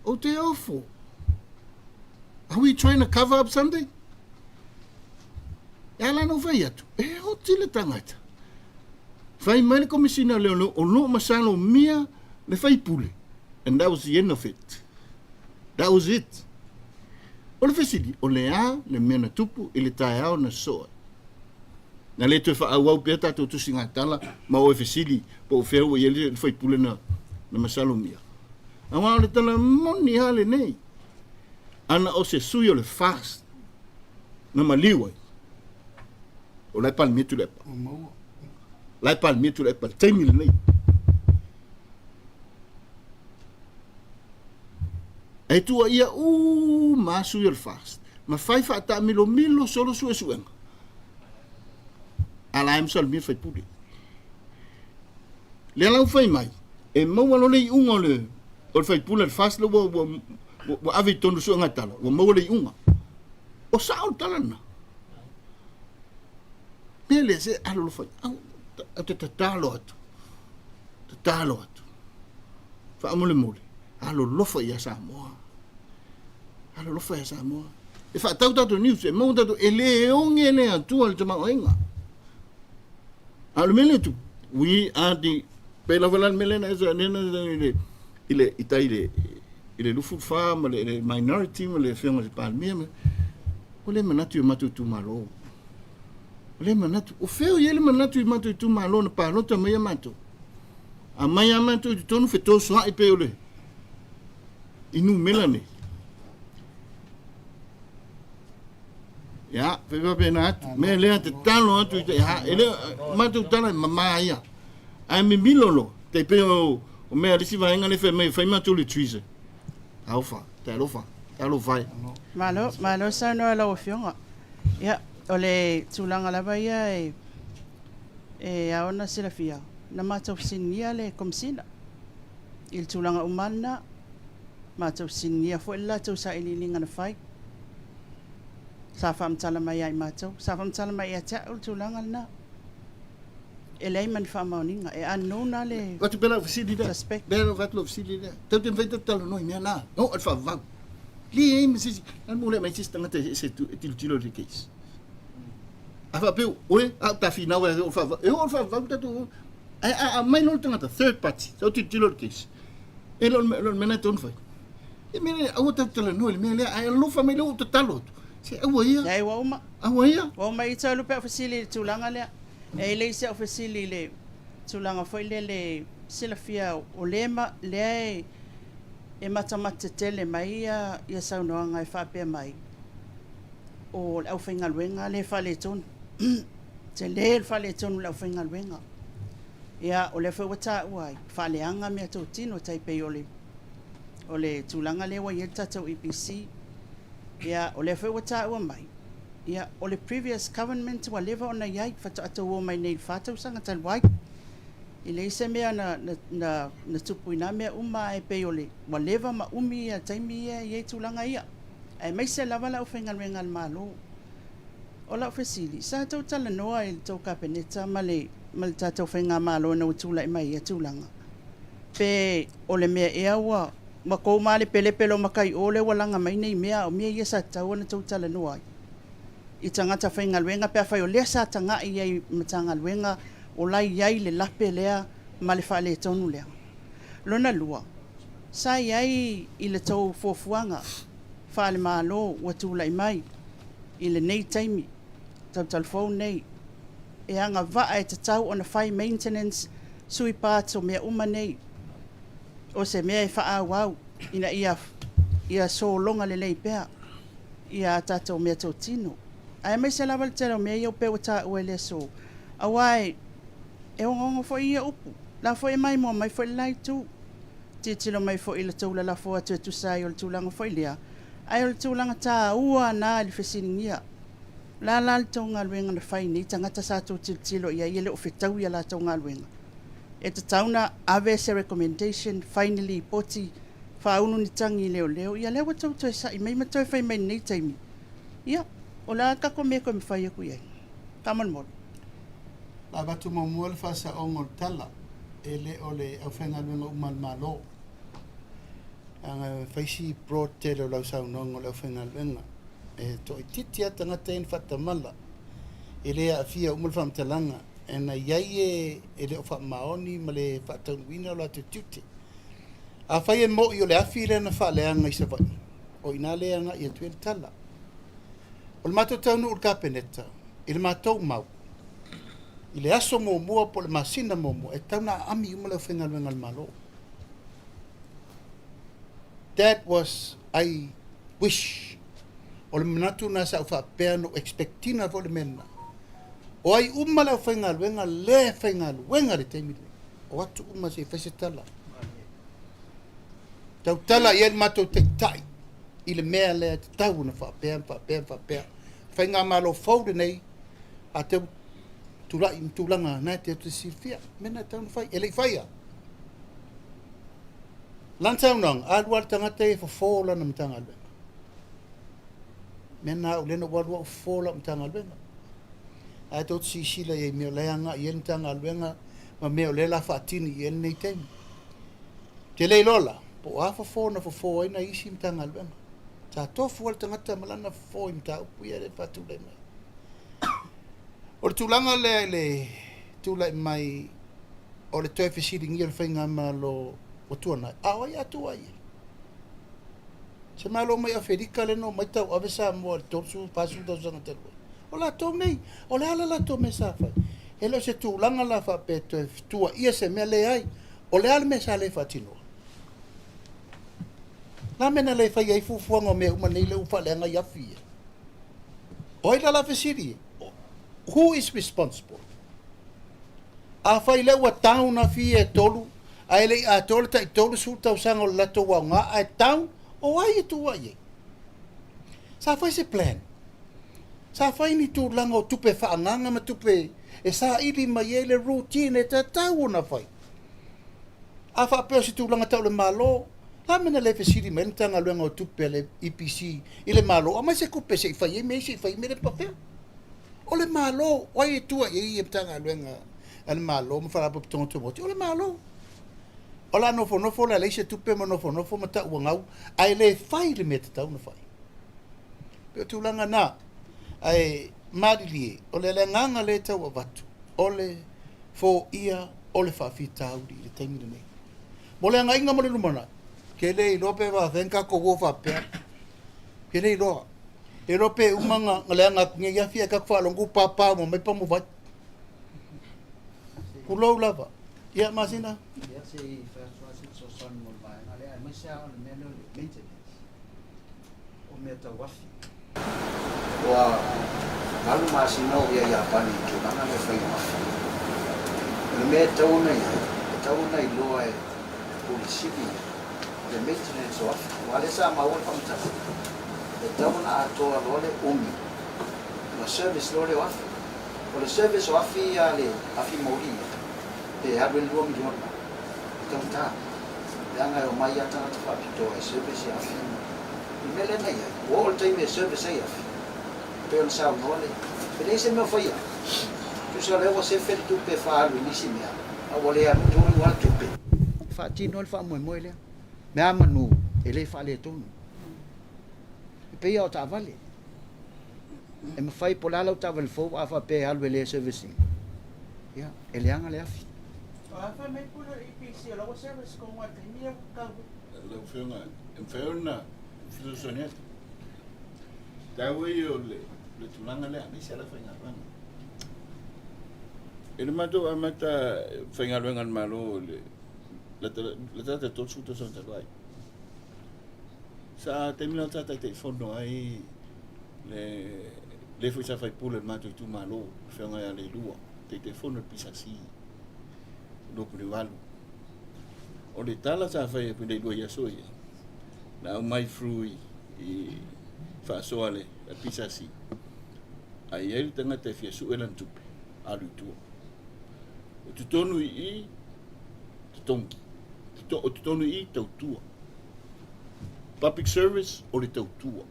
Ou te ofo. Are we trying to cover up something? E ala na fai atu, e oti le tagata. Fai mai le komisina leoleo, o lo o masalomia le faipule. And that was the end of it. That was it. O le fesili, o le a le mea na tupu i le taeao na sosoo ai? Na le toe faaauau pea tatou tusigatala ma o e fesili po o fea ua i ai le faipule na, na masalomia. Aua o le tala moni lava lenei, ana o se sui o le FAST na maliu ai, o la e Palemia Tuilaepa. La e Palemia Tuilaepa i le taimi lenei. E tuuaia uma sui o le FAST ma fai faataamilomilo solo suesuega a la e masalomia le faipule. Lea la ua fai mai, e maua loa le iuga o le, o le faipule le FAST lea ua, ua, ua, ua ave i totonu o suega tala, ua maua le iuga. O sao le tala lena. Mea lea se alolofa, au, au te tatalo atu, tatalo atu. Faamolemole, alolofa ia Samoa. Alolofa ia Samoa. E faatau tatou news, e maua tatou, e le oge le Atua le tamaoaiga. A o le mea lea e tupu, we are the, pei lava la le mea lea na esa, lea na i le, i le, i tai le, i le 24 ma le, le minority ma le afioga i le Palemia, ma, ua le manatu i o matou itumalo. Ua le manatu. O fea o i ai le manatu i matou itumalo na palota mai a matou? Aumai lava matou i totonu fetosoa'i pei o le i numera nei. Ia, fai faapena atu. Mea lea tatalo atu i te, ha, e le, matou tala e mamā ia. Ae mimilo loa, tai pei o, o mea le isi vaega lea fai mai, fai matou le treason. Talofa, talofa, talofa e. Malo, malo saunoa lau Afioga. Ia, o le tulaga lava ia e, e ao ona silafia, na matou fesiligia le Komesina i le tulaga uma lena. Matou fesiligia foi le latou sailiiliga na fai. Sa faamatala mai ia i matou. Sa faamatala mai ia te au le tulaga lena. E leai ma ni faamaoniga. E unknown lava le Avatu pea lau fesili lea. suspect. Lea avatu lau fesili lea. Tatou te mafai tatou talanoa i mea na. Oo i le faavavau. Leai ma se isi. Na mulia mai se isi tagata e ese e tilotilo i le case. A faapea, oe, a o ta finau e oo i le faavavau. E oo i le faavavau tatou. Ae a aumai loa le tagata, third party, sau tilotilo i le case. E le o le mea lena e tatau ona fai. E mea lea, aua tatou talanoa i le mea lea, ae alofa mai lea ua ou tatalo atu. Se aua ia. Leai, ua uma. Aua ia. Ua uma ita lupe au fesili i le tulaga lea. E le i se au fesili i le tulaga foi lele. silafia o lea ma, lea e, e matamata tele mai ia, ia saunoaga e faapea mai, o le aufaigaluega lea e faaletonu. Tele le faaletonu o le aufaigaluega. Ia, o lea foi ua taua ai, faaleaga meatotino, tai pei o le, o le tulaga lea ua i ai le tatou EPC. Ia, o lea foi ua taua mai, ia, o le previous government ua leva ona i ai, faatoa tou o mai nei i le fa tausaga talu ai. E leai se mea na, na, na, na tupu i na mea uma, ae pei o le, ua leva ma umi ia taimi ia e i ai tulaga ia, aemaise lava le aufaigaluega a le Malo. O lau fesili, sa tou talanoa i le tou Kapeneta ma le, ma le tatou Faigamalo ina ua tulai mai ia tulaga? Pe o le mea ea ua, ua tou malepelepe loa matai o lea ua laga mai nei mea, a o mea ia sa tatau ona tou talanoa ai i tagata faigaluega pe afai o lea sa tagai i ai i Matagaluega o la e i ai le lape lea ma le faaletonu lea? Lona lua, sa i ai i le tou fuafuaga faale-Malo ua tulai mai i lenei taimi talutalufou nei e agavaa e tatau ona fai maintenance, sui parts o mea uma nei, o se mea e faaauau ina ia ia sologa lelei pea ia a tatou meatotino, aemaise lava le tele o mea ia pei ua taua i le aso, aua e e ogaoga foi ia upu, la foi e maimoa mai foi le la itu, tilotilo mai foi i le tou lalafo atu e tusa ai o le tulaga foi lea, ae o le tulaga taua na i le fesiligia. O le a la le tou galuega na fai i nei tagata sa tou tilotilo i ai e le o fetaui a latou galuega? E tatau ona ave se recommendation, fai ni lipoti, faaulu ni tagi i leoleo, ia lea ua tou toe sa'i mai ma toe fai mai i lenei taimi. Ia, o le a le tatou mea e toe mafai atu i ai? Faamolemole. Na avatu muamua le faasaoga o le tala, e le o le aufaigaluega uma a le Malo. Leaga e fai si broad tele o lau saunoaga o le aufaigaluega. E toaitiiti lava tagata ia na faatamala, e le aafia uma le faamatalaga, e na i ai e e le o faamaoni ma le faataunuuina o latou tiute. Afai e mo'i o le afi lea na faaleaga i Savaii, o i ina lea e agai atu ai le tala. O le matou taunuu i le Kapeneta, i le matou mau, i le aso muamua po o le masina muamua, e tatau ona aami uma le aufaigaluega a le Malo. That was I wish. O le manatu lena sa ou faapea na ou expect ina foi le mea lena. O ai uma le aufaigaluega lea e faigaluega i le taimi lenei, o atu uma se i fai se tala. Tautala i ai le matou taitai i le mea lea e tatau ona faapea ma faapea ma faapea. Faigamalo fou lenei, a tau tulai ma tulaga na e te silafia, mea na e tatau ona fai. E le i faia. Lana saunoaga, alu lava le tagata ia e fofo lana Matagaluega. Mea na au lea na ou alu au fofo lau Matagaluega. Ae tou te silasila i ai i mea o la e agai i ai le Matagaluega ma mea o lea o le a faatini i ai lenei taimi. Ou te le iloa la, po o a fofo na fofo ai nai isi Matagaluega. Sa tofu lava le tagata ma lana fofo i mataupu ia lea e faatulai mai. O le tulaga lea i le tulai mai o le toe fesiligia o le faigamalo ua tuanai, a o ai a tua i ai? Se Malo mai Aferika lea na omai tauave Samoa i le 30, 40 tausaga talu ai. O latou nei, o le a le latou mea sa fai? E le o se tulaga la faapea e toe tuuaia se mea, leai. O le a le mea sa le faatinoa? O le a le mea na le faia ai fuafuaga o mea uma nei lea ua faaleaga ai afi ia? O ai la la fesili? Who is responsible? Afai lea ua down afi ia e tolu, ae le i atoa le tai 30 tausaga o le latou aoga ae down, o ai e tuuai ai? Sa fai se plan? Sa fai ni tulaga o tupe faaagaaga ma tupe e saili mai ai le routine e tatau ona fai? A faapea o se tulaga tau le Malo, le a mea na le fesili mai ai le Matagaluega o Tupe a le EPC i le Malo, aumai se tupe se i fai ai mea ia, se i fai ai mea ia faapea? O le Malo, o ai e tua i ai ia Matagaluega a le Malo ma Faalapotopotoga Tumaoti? O le Malo. O le a nofonofo la leai se tupe ma nofonofo ma tau ua gau, ae le fai le mea e tatau ona fai. Pei o tulaga na, ae malilie, o le agaga lea e tau avatu, o le foia o le faafitauli i le taimi lenei. Mo le agaiga mo le lumanai, ke le iloa pe faafefea ona tatou o faapea, ke le iloa. E iloa pe uma na leaga atu nei afi ae tatou faalogo ua papa uma mai pamuvai. Tulou lava. Ia, Masina. Ia, se i fai atu lava se fesoasoani mo le vaega lea, aemaise lava o le mea lea o le maintenance o mea tau afi. Ua valu masina o ia Iapani i le tulaga lea o faiga o afi. O le mea e tatau ona i ai, e tatau ona iloa e le Pule Sili ia le maintenance o afi. Aua o lea sa maua le faamatalaga, e tatau ona atoa loa le umi ona service loa lea o afi. O le service o afi ia a le afi moli ia, pe alu ai le $2 miliona, e taugata. Leaga e omai lava tagata faapitoa e service ia afi ma le mea lea na i ai. Ua oo le taimi e service ai afi, e pei ona saunoa le, e leai se mea o faia. Tusa o lea ua sefe le tupe e faaalu i nisi mea, a ua le alu tonu lava le tupe. E faatino ai le faamoemoe lea. Meamanu e le faaletonu. E pei lava o taavale. E mafai po o le a lau taavale fou a faapea e alu e le service ina, ia, e leaga le afi. O a fai mai pule o le EPC o la ua service tonu lava i le taimi lea ua tau ai. Lau Afioga, e mafai ona fesoasoani atu. Taua ia o le, le tulaga lea, aemaise lava faigaluega. I le matou amata faigaluega a le Malo i le lata lata 30 tausaga talu ai, Sa taimi lena sa Taitaifono ai le le foi sa faipule o le matou itumalo, le Afioga ia Leilua, Taitaifono o le PSC 2008. O le tala sa fai e Leilua i aso ia, na aumai through i, i faasoa le PSC, a i ai le tagata e fia sue lana tupe, alu i tua. O totonu i i, totogi. O totonu i i, tautua. Public service o le tautua.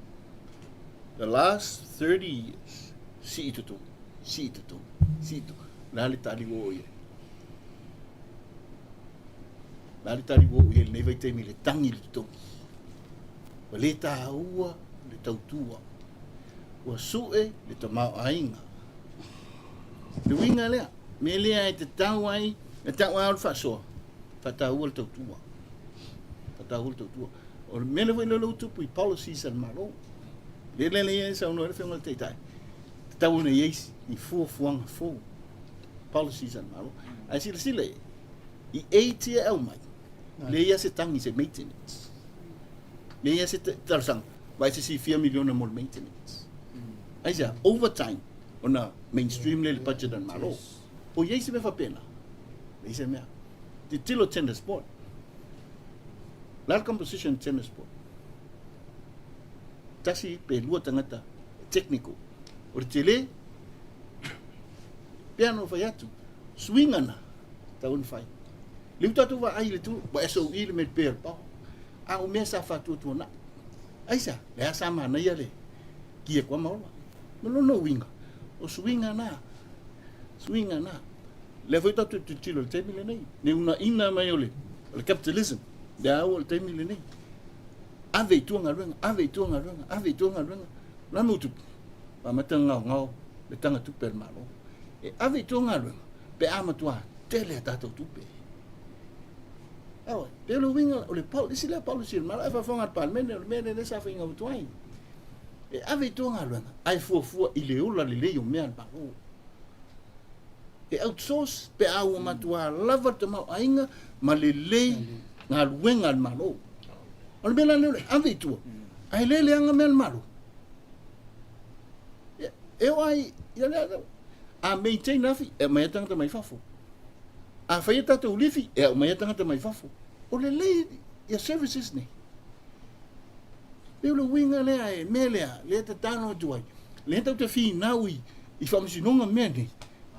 The last 30 years, sii totogi, sii totogi, sii totogi. O le a le tali ua oo i ai? O le a le tali ua oo i ai i lenei vaitaimi i le tagi i le totogi? Ua le taua le tautua. Ua sue le tamaoaiga. Le uiga lea, mea lea e tatau ai, e tau ai o le faasoa, faataua le tautua. Faataua le tautua. O le mea lea foi lea ua tupu i policies a le Malo. Le lea lea e saunoa ai le Afioga i le Taitai, tatau ona i ai ni fuafuaga fou, policies a le Malo. Ae silasila i ai, i aids ia e aumai, leai lava se tagi i se maintenance. Leai lava se talosaga, vaai se isi fia miliona mo le maintenance. Aisea? Overtime, ona mainstream lea i le budget a le Malo. O i ai se mea faapena? Leai se mea. Tilotilo tenders board. Le a le composition tenders board? Tasi pe lua tagata technical. O le tele, pea no fai atu, suiga na, tau ona fai. Lea ua tatou vaai i le tu, ua SOE le mea pea o le power. A o mea sa faatuatuanai. Aisea? Lea sa manaia le kia kua maola. Ma lona uiga, o suiga na, suiga na. Lea foi tatou te tilotilo i le taimi lenei, le uunaina mai o le, o le capitalism, lea ua o le taimi lenei. Ave i tua galuega, ave i tua galuega, ave i tua galuega. O le a le mea ua tupu? Ua amata ona gaogao le taga tupe a le Malo. E ave i tua galuega pe a matua tele a tatou tupe. Awa, pe o le uiga, o le policy lea policy a le Malo, ae faafofoga le Palemene, o le mea lea lea sa faiga atu ai. E ave i tua galuega, ae fuafua i le ola lelei o mea a le Malo. E outsource pe a ua matua lava le tamaoaiga ma lelei galuega a le Malo. O le mea la lea o le ave i tua, ae le leaga mea a le Malo. E oo lava i, ia lea, a maintain afi, e aumai lava tagata mai fafo. A fai a tatou lifi, e aumai lava tagata mai fafo. O lelei ia services nei. Pei o le uiga lea e mea lea, lea e tatalo atu ai. Lea tatou te finau i, i faamasinoga mea nei.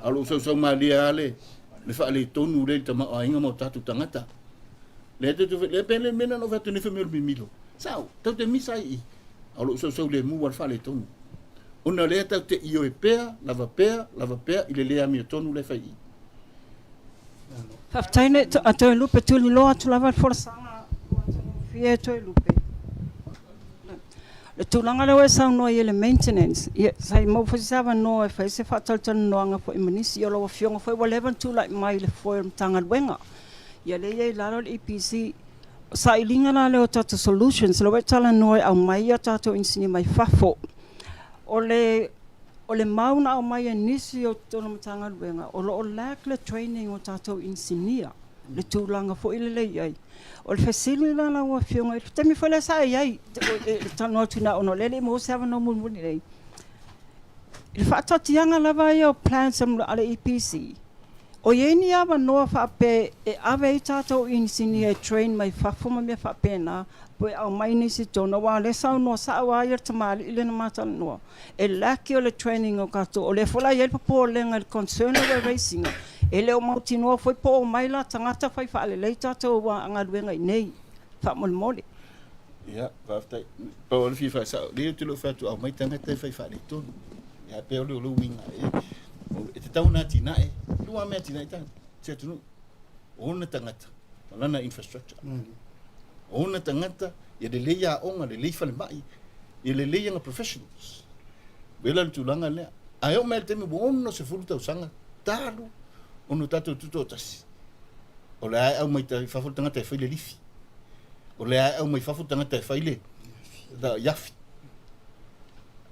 A o lo o sausau malie lava le, le faaletonu lea i le tamaoaiga ma o tatou tagata. Lea tatou te, lea pei le mea lea na ou fai atu nei fai mai o le mimilo. Sao, tatou te misa ai i i. A o lo o sausau lemu lava le faaletonu. Ona o lea tatou te ioe pea, lava pea, lava pea i le le amiotonu lea e fai i i. Faafetai le a Toelupe, tuliloa atu lava le folasaga matagofie a Toelupe. Le tulaga lea ua e saunoa i ai i le maintenance, ia sa i maua foi se avanoa e fai ai se faatalatalanoaga foi ma nisi. Ia o lau Afioga foi ua leva ona tulai mai i le foe o le Matagaluega, ia lea e i ai i lalo le EPC. O sailiga la lea o tatou solutions, lea ua e talanoa e aumai a tatou inisinia mai fafo. O le. O le mau na aumai e nisi o totonu o Matagaluega, o lo o lack le training o tatou inisinia, le tulaga foi lele i ai. O le fesili la lau Afioga, i le taimi foi lea sa e i ai, i le talanoa atu i ina ona o lea e le i maua se avanoa mulimuli nei, i le faataatiaga lava ia o plans a le EPC, O i ai ni avanoa faapea e ave ai tatou inisinia e train mai fafo ma mea faapena po e aumai nisi i totonu aua o lea e saunoa sao lava ia le tamalii lea na ma talanoa e lack o le training o tatou o lea foi la e i ai le popolega i le concern lea ua raise ina e le o mautinoa foi po o omai la tagata fai faalelei tatou galuega i inei faamolemole. Ia, faafetai. Pau o le fia faasao, lea ou te le o fai atu aumai tagata e fai faaletonu. Ia, pei o le uiga, e tatau ona atinae, lua mea atinae tagata, se atunuu, o ona tagata ma lana infrastructure. O ona tagata, ia lelei aoga, lelei falemai, ia lelei ana professionals. Wela le tulaga lea. Ae oo mai le taimi ua 60 tausaga talu ona tatou tutoatasi, o le a e aumai i fafo le tagata e fai le lifi. O lea e aumai fafo tagata e fai le iafi.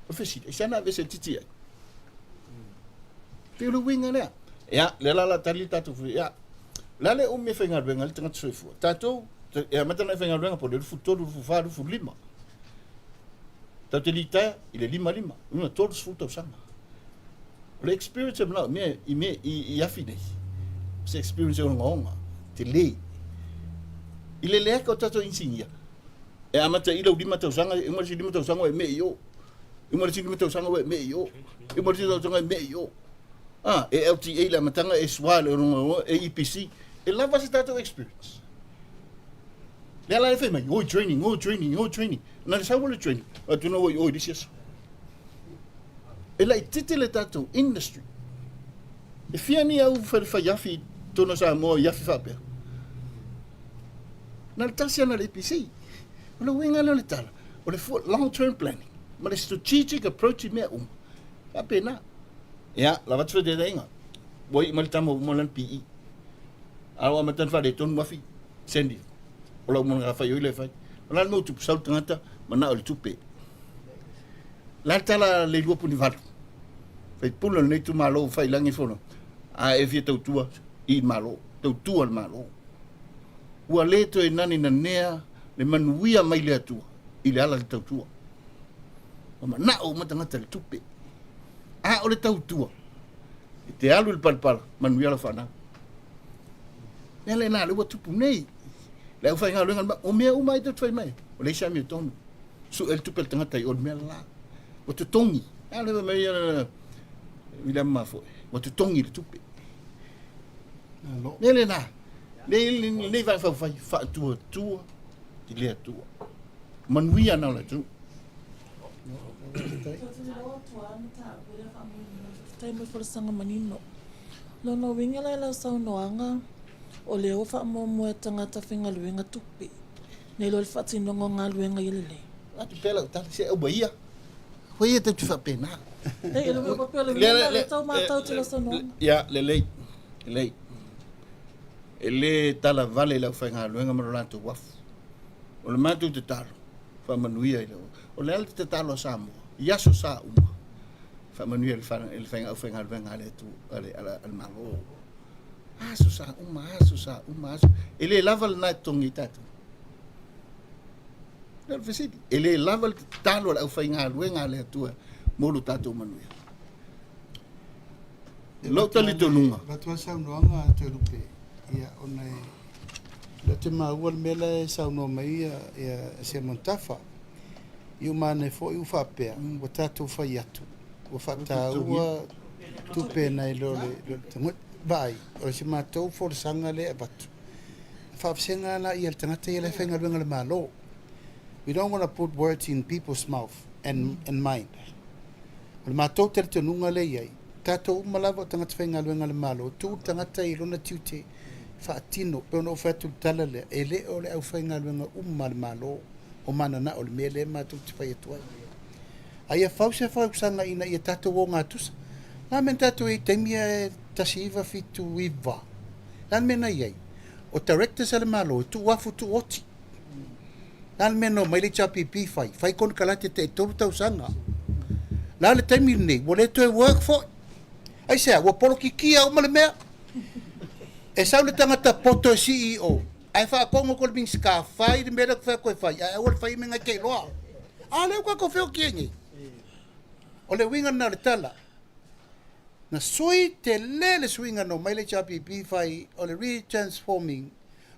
O le fesili, aisea na aveese le titi ai? Pei o le uiga lea. Ia, lea la la tali le tatou ia. O le a le umi e faigaluega ai le tagata soifua? Tatou, e amata ona e faigaluega po o le 23, 24, 25. Tatou te litaea i le 55, lona 30 tausaga. O le experience e manao mea i mea i, i afi nei. O se experience e ogaoga, tele. I le leaka o tatou inisinia, e amata i lau 5 tausaga, e uma le isi 5 tausaga ua e mee i o. E uma le isi 5 tausaga ua e mee i o. E uma le isi tausaga e mee i o. Ah, e LTA le amataga, e SWA le ogaoga, e EPC. E lava se tatou experience. Lea la e fai mai, oi training, oi training, oi training. Na le sau o le training, atu na oi oi le isi aso. E laitiiti le tatou industry. E fia ni au fai afi i totonu o Samoa i afi faapea? Na le tasi ana le EPC. O le uiga lea o le tala, o le long term planning ma le strategic approach i mea uma. Faapena. Ia, lava atu fetetaiga. Ua iu mai le tama ua uma lana PE. A ua amata ona faaletonu afi, send ifo. O lau matafaioi lea e fai. O le a le mea ua tupu? Sau le tagata manao i le tupe. Le a le tala a Leilua Punivalu, faipule o lenei itumalo ua fai i lagi fono, a e fia tautua i le Malo, tautua le Malo. Ua le toe nani nanea le manuia mai le Atua i le ala le tautua. Ua manao uma tagata i le tupe. A o le tautua, e te alu i le palapala, manuia lau fanau. Mea lena, le ua tupu nei. Le aufaigaluega, o mea uma ai tou te fai mai, o leai se amiotonu. Sue le tupe a le tagata i o le mea la. Ua totogi. A le mai ia William Mafoe. Ua totogi le tupe. Mea lena. Nei nei vai faufai faatuatua i le Atua. Manuia na o le atunuu. Faafetai mo le folasaga manino. Lona uiga la i lau saunoaga, o lea ua faamuamua e tagata faigaluega tupe. Nei loa le faatinoga o galuega ia lelei. Atu pea lau tala, se ua ia. Ua ia tatou te faapena. Ei, e le pea le uiga lea tau matau te lau saunoaga. Ia, lelei, lelei. E le talavale i le aufaigaluega ma lo latou uafu. O le matou tatalo, faamanuia i le... O le a le tatalo a Samoa, i aso sa uma, faamanuia i le aufaigaluega a le Atua, a le Malo. Aso sa uma, aso sa uma, aso. E le lava lena e totogi ai tatou. Le fesili. E le lava le tatalo a le aufaigaluega a le Atua mo lo tatou manuia. Lou talitonuga. Avatu lava saunoaga a Toelupe, ia, ona e, o lea ou te maua le mea la e saunoa mai ia, ia Seumanutafa. I uma ane foi ua faapea, ua tatou fai atu, ua faataua tupe nai lo le vaai, o se matou folasaga lea e avatu. E faavasega la ia le tagata ia la e faigaluega i le Malo. We don't want to put words in people's mouth and, and mind. O le matou talitonuga lea i ai, tatou uma lava o tagata faigaluega a le Malo, tuu le tagata i lona tiute faatino, pei ona ou fai atu i le tala lea, e le o le aufaigaluega uma a le Malo o mananao i le mea lea matou te fai atu ai. A ia fau se fausaga ina ia tatou ogatusa. O le a le mea na tatou i ai i taimi ia e 1979? O le a le mea na i ai? O directors a le Malo e tuu afu tuu oti. O le a le mea na omai le HRPP fai? Fai konekarate tai 3 tausaga. Le a le taimi lenei, ua le toe work foi. Aisea? Ua polokikia uma le mea. E sau le tagata poto e CEO, ae faatogo atu e le Minisita, fai le mea lea ou te fai atu e fai, ae aua le faia mea na e te iloa. A lea ua tatou feoti ai nei. O le uiga lena o le tala. Na sui tele le suiga na omai le HRPP fai o le re-transforming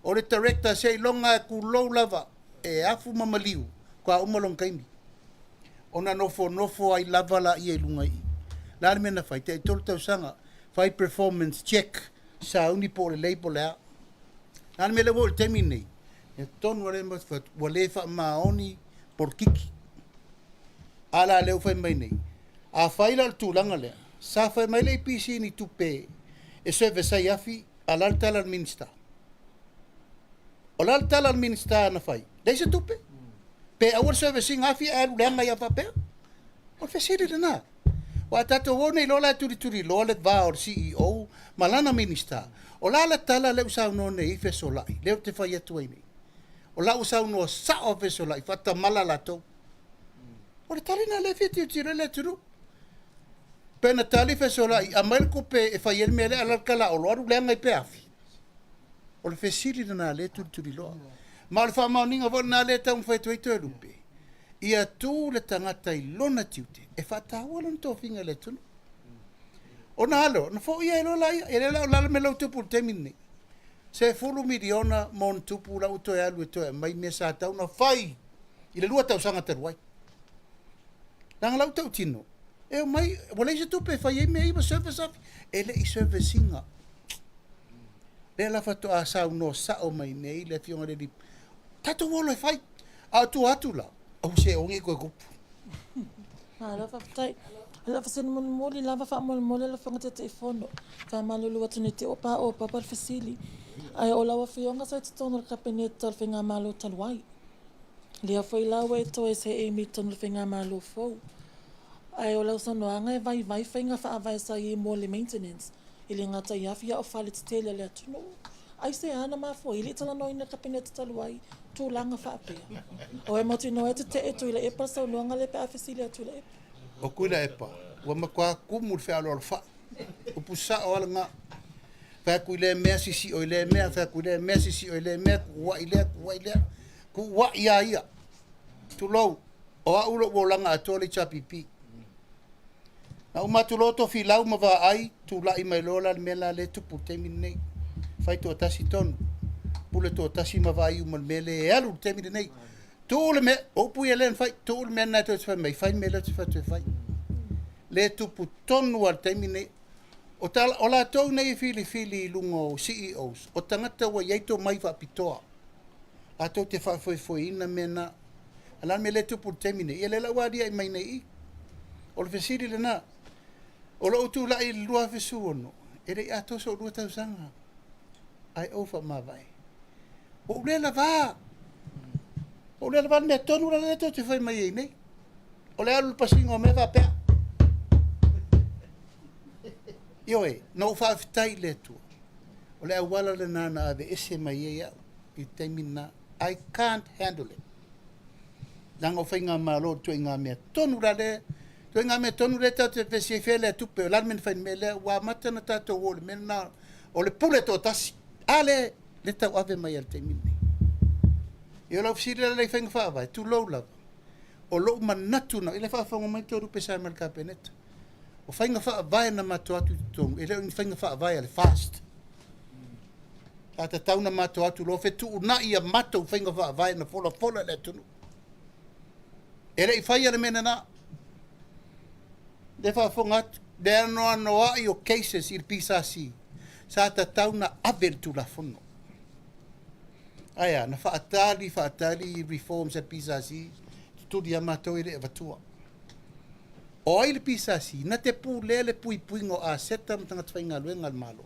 o le director seiloga e tulou lava e afu ma maliu faatoa uma lona taimi. Ona nofonofo ai lava laia i luga i i. Le a le mea na fai? Tai 3 tausaga fai performance check, sauni po o lelei po o le a. Le a le mea lea ua oo i le taimi lenei? Ia tonu lava lea ma fai atu, ua le faamaoni polokiki. A la lea ua fai mai nei, afai la o le tulaga lea, sa fai mai le EPC i ni tupe e service ai afi, a o le a le tala a le Minisita? O le a le tala a le Minisita na fai? Leai se tupe. Pe aua le service ina afi ae alu leaga ai lava faapea? O le fesili lena. Aua a tatou o nei loa la e tulituliloa le va o le CEO ma lana Minisita, o le a le tala lea ua saunoa nei ai Fesolai, lea ou te fai atu ai nei? O la ua saunoa sao a Fesolai, faatamala latou. O le tali lena lea e fia tilotilo ai le atunuu. Pe na tali Fesolai, aumai le tupe e fai ai le mea lea, a o le a le tala a Olo, alu leaga ai pea afi. O le fesili lena lea e tulituliloa. Ma o le faamaoniga foi lena lea e taumafai atu ai Toelupe, ia tu le tagata i lona tiute e faataua lona tofiga i le atunuu. Ona a lea, ona foi ai loa laia, e le la o le a le mea la ua tupu i le taimi lenei. 10 miliona ma ona tupu la ua toe alu e toe aumai mea sa tatau ona fai i le 2 tausaga talu ai. Leaga la ua tautino, e omai, ua leai se tupe e fai ai mea ia ma service afi. E le i service ina. Lea la faatoa saunoa sao mai nei le Afioga i le Alii, tatou o loa e fai. A o tua atu la, aua se aua ne i toe tupu. Malo faafetai. O lau fesili mulimuli lava faamolemole lau Afioga Taitaifono, faamalulu atu nei te i ua paopapa le fesili, ae o lau Afioga sa i totonu o le Kapeneta o le Faigamalo talu ai. Lea foi la ua e toe seei mai totonu o le Faigamalo fou. Ae o lau saunoaga e vaivai faiga faavae sa i ai mo le maintenance e le gata i afi a o fale tetele a le atunuu. Aisea na mafua ai? E le i talanoaina e le Kapeneta talu ai tulaga faapea. O e mautinoa e tetee Tuilaepa le saunoaga lea pe a fesili atu Tuilaepa. O Tuilaepa, ua matua tumu i le fealoalofai. Upu sao lava lena. Fai atu i lea mea, sisio i lea mea, fai atu i lea mea, sisio i lea mea, tuuai lea, tuuai lea. Tuuai lava ia. Tulou, o au lou olaga atoa le HRPP. Na uma atu loa Tofilau ma Vaai, tulai mai loa la le mea la lea e tupu i le taimi lenei. Fai toatasi tonu, pule toatasi ma vaai uma i le mea lea e alu i le taimi lenei. Tuu le mea, o upu ia lea na fai, tuu le mea lena e toe fai mai, fai le mea lea ou te fai atu e fai. Lea e tupu tonu lava i le taimi lenei. O, ta, o latou nei e filifili i luga o CEOs, o tagata ua i ai tomai faapitoa. Latou te faafoefoeina mea na. A o le a le mea lea e tupu i le taimi nei? Ia lea la ua aliae mai nei i i. O le fesili lena. O lou tulai i le 2016, e le i atoa sou 2 tausaga ae ou faamavae. Ua ou le lavā. Ua ou le lavā le mea tonu la lea tou te fai mai ai nei. O le alu i le pasiga o mea faapea. Ioe, na ou faafetai i le Atua. O le auala lena na aveese mai ai au i le taimi lena. I can't handle it. Leaga o faigamalo o le ituaiga mea tonu la lea, ituaiga mea tonu lea tatou te vevesi ai fea lea tupe, o le a le mea na fai i le mea lea, ua amata ona tatou o i le mea lena o le pule toatasi. A lea, lea tauave mai lava i le taimi lenei. Ia o lau fesili la i faiga faavae, tulou lava, o lou manatu na, i le faafofoga mai Toelupe sa ma le Kapeneta, o faiga faavae na matou o atu i totonu, e le o ni faiga faavae a le FAST. Sa tatau ona matou o atu loa fetuunai a matou faiga faavae na folafola i le atunuu. E le i faia le mea lena. Lea e faafofoga atu, le anoanoai o cases i le PSC, sa tatau ona ave le Tulafono. Ae a, na faatali faatali reforms a le PSC, tutuli lava matou e le i avatua. O ai le PSC? Na te pulea le puipuiga o aseta ma tagata faigaluega a le Malo.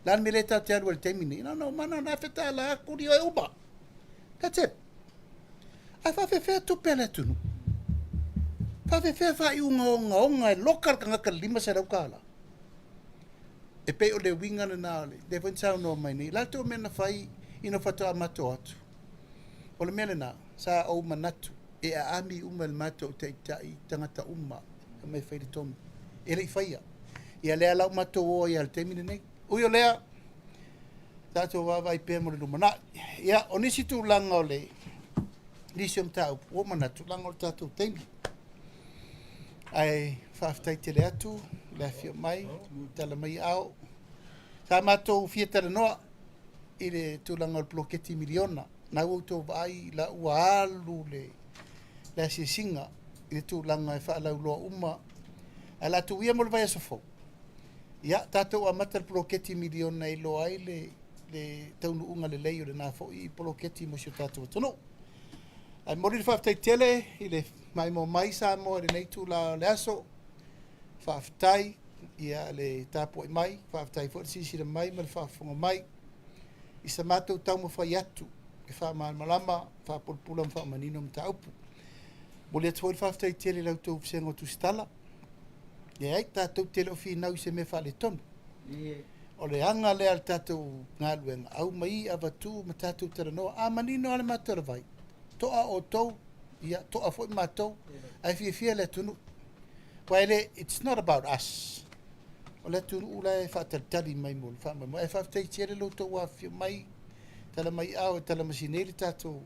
Le a le mea lea tatou te alu ai i le taimi lenei? Na ona uma na ona $1,000 kuli oe uma. That's it. Ae faafefea tupe a le atunuu? Faafefea faaiuga ogaoga e loka le tagata i le $500? E pei o le uiga lena o le, lea foi na saunoa mai nei, o le a le tou mea na fai ina faatoa matou atu? O le mea lena, sa ou manatu e aami uma e le matou taitai tagata uma. Fai mai e fai le tonu. E le i faia. Ia lea la ua matou o ai lava i le taimi lenei. Ui o lea, tatou vaavaai pea mo le lumanai. Ia, o nisi tulaga o le nisi o mataupu, ua ou manatu, leaga o le tatou taimi. Ae faafetai tele atu le afio mai, tala mai ao. Sa matou fia talanoa i le tulaga o le poloketi miliona. Na ua outou vaai la ua alu le le asiasiga i le tulaga e faalauiloa uma. Ae o le a tuu ia mo le vaiaso fou. Ia, tatou amata le poloketi miliona e iloa ai le, le taunuuga lelei o lena foi poloketi mo si o tatou atunuu. Ae momoli le faafetai tele i le maimoa mai Samoa i lenei itula o le aso. Faafetai ia le tapuai mai, faafetai foi le silasila mai ma le faafofoga mai i sa matou taumafai atu e faamalamalama, faapulapula ma faamanino mataupu. Momoli atu foi le faafetai tele i la outou vasega o Tusitala. Leai, tatou te le o finau i se mea faaletonu. O le aga lea a le tatou galuega, aumai, avatu ma tatou talanoa. A manino lava le matou talavai, to'a outou, ia to'a foi matou, ae fiafia le atunuu. Aua e le, it's not about us. O le atunuu la e faatalitali mai mo le faamoemoe. Ae faafetai tele lo outou afifio mai, tala mai ao e talamasi nei le tatou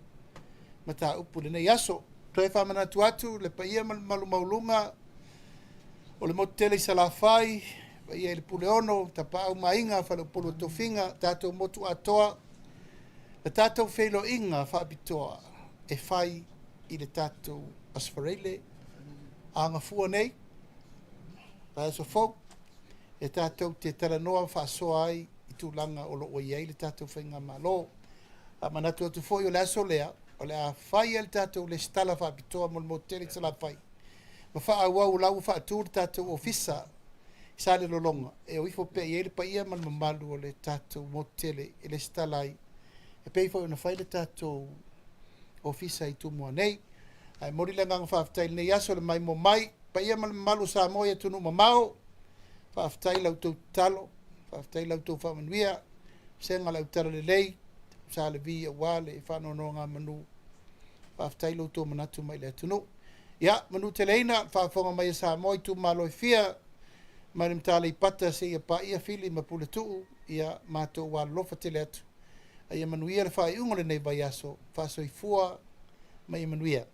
mataupu i lenei aso. Toe faamanatu atu le paia ma le mamalu maualuga o le motu tele i Salafai, paia i le Puleono, Tapaau ma Aiga, Faleupolu o Tofiga, tatou motu atoa, le tatou feiloaiga faapitoa e fai i le tatou Aso Faraile agafua nei, vaiaso fou, e tatou te talanoa ma faasoa ai i tulaga o lo o i ai le tatou faigamalo. Faamanatu atu foi o le aso lea, o le a fai ai le tatou lesitala faapitoa mo le motu tele i Salafai ma faaauau o la ua faatu le tatou ofisa i Salelologa e o ifo pea i ai le paia ma le mamalu o le tatou motu tele e lesitala ai e pei foi ona fai le tatou ofisa i Tumua nei. Ae momoli le agaga faafetai i lenei aso le maimoa mai paia ma le mamalu o Samoa i atunuu mamao. Faafetai i la outou tatalo, faafetai i la outou faamanuia, vasega o le autalalelei, Sa Levi aua le faanonogamanu. Faafetai lo outou manatu mai le atunuu. Ia, manuteleina le faafofoga mai a Samoa i itumalo e fia, mai le Mata Aleipata seia paia Fili ma Puletuu, ia matou alolofa tele atu. A ia manuia le faaiuga o lenei vaiaso, faasoifua ma ia manuia.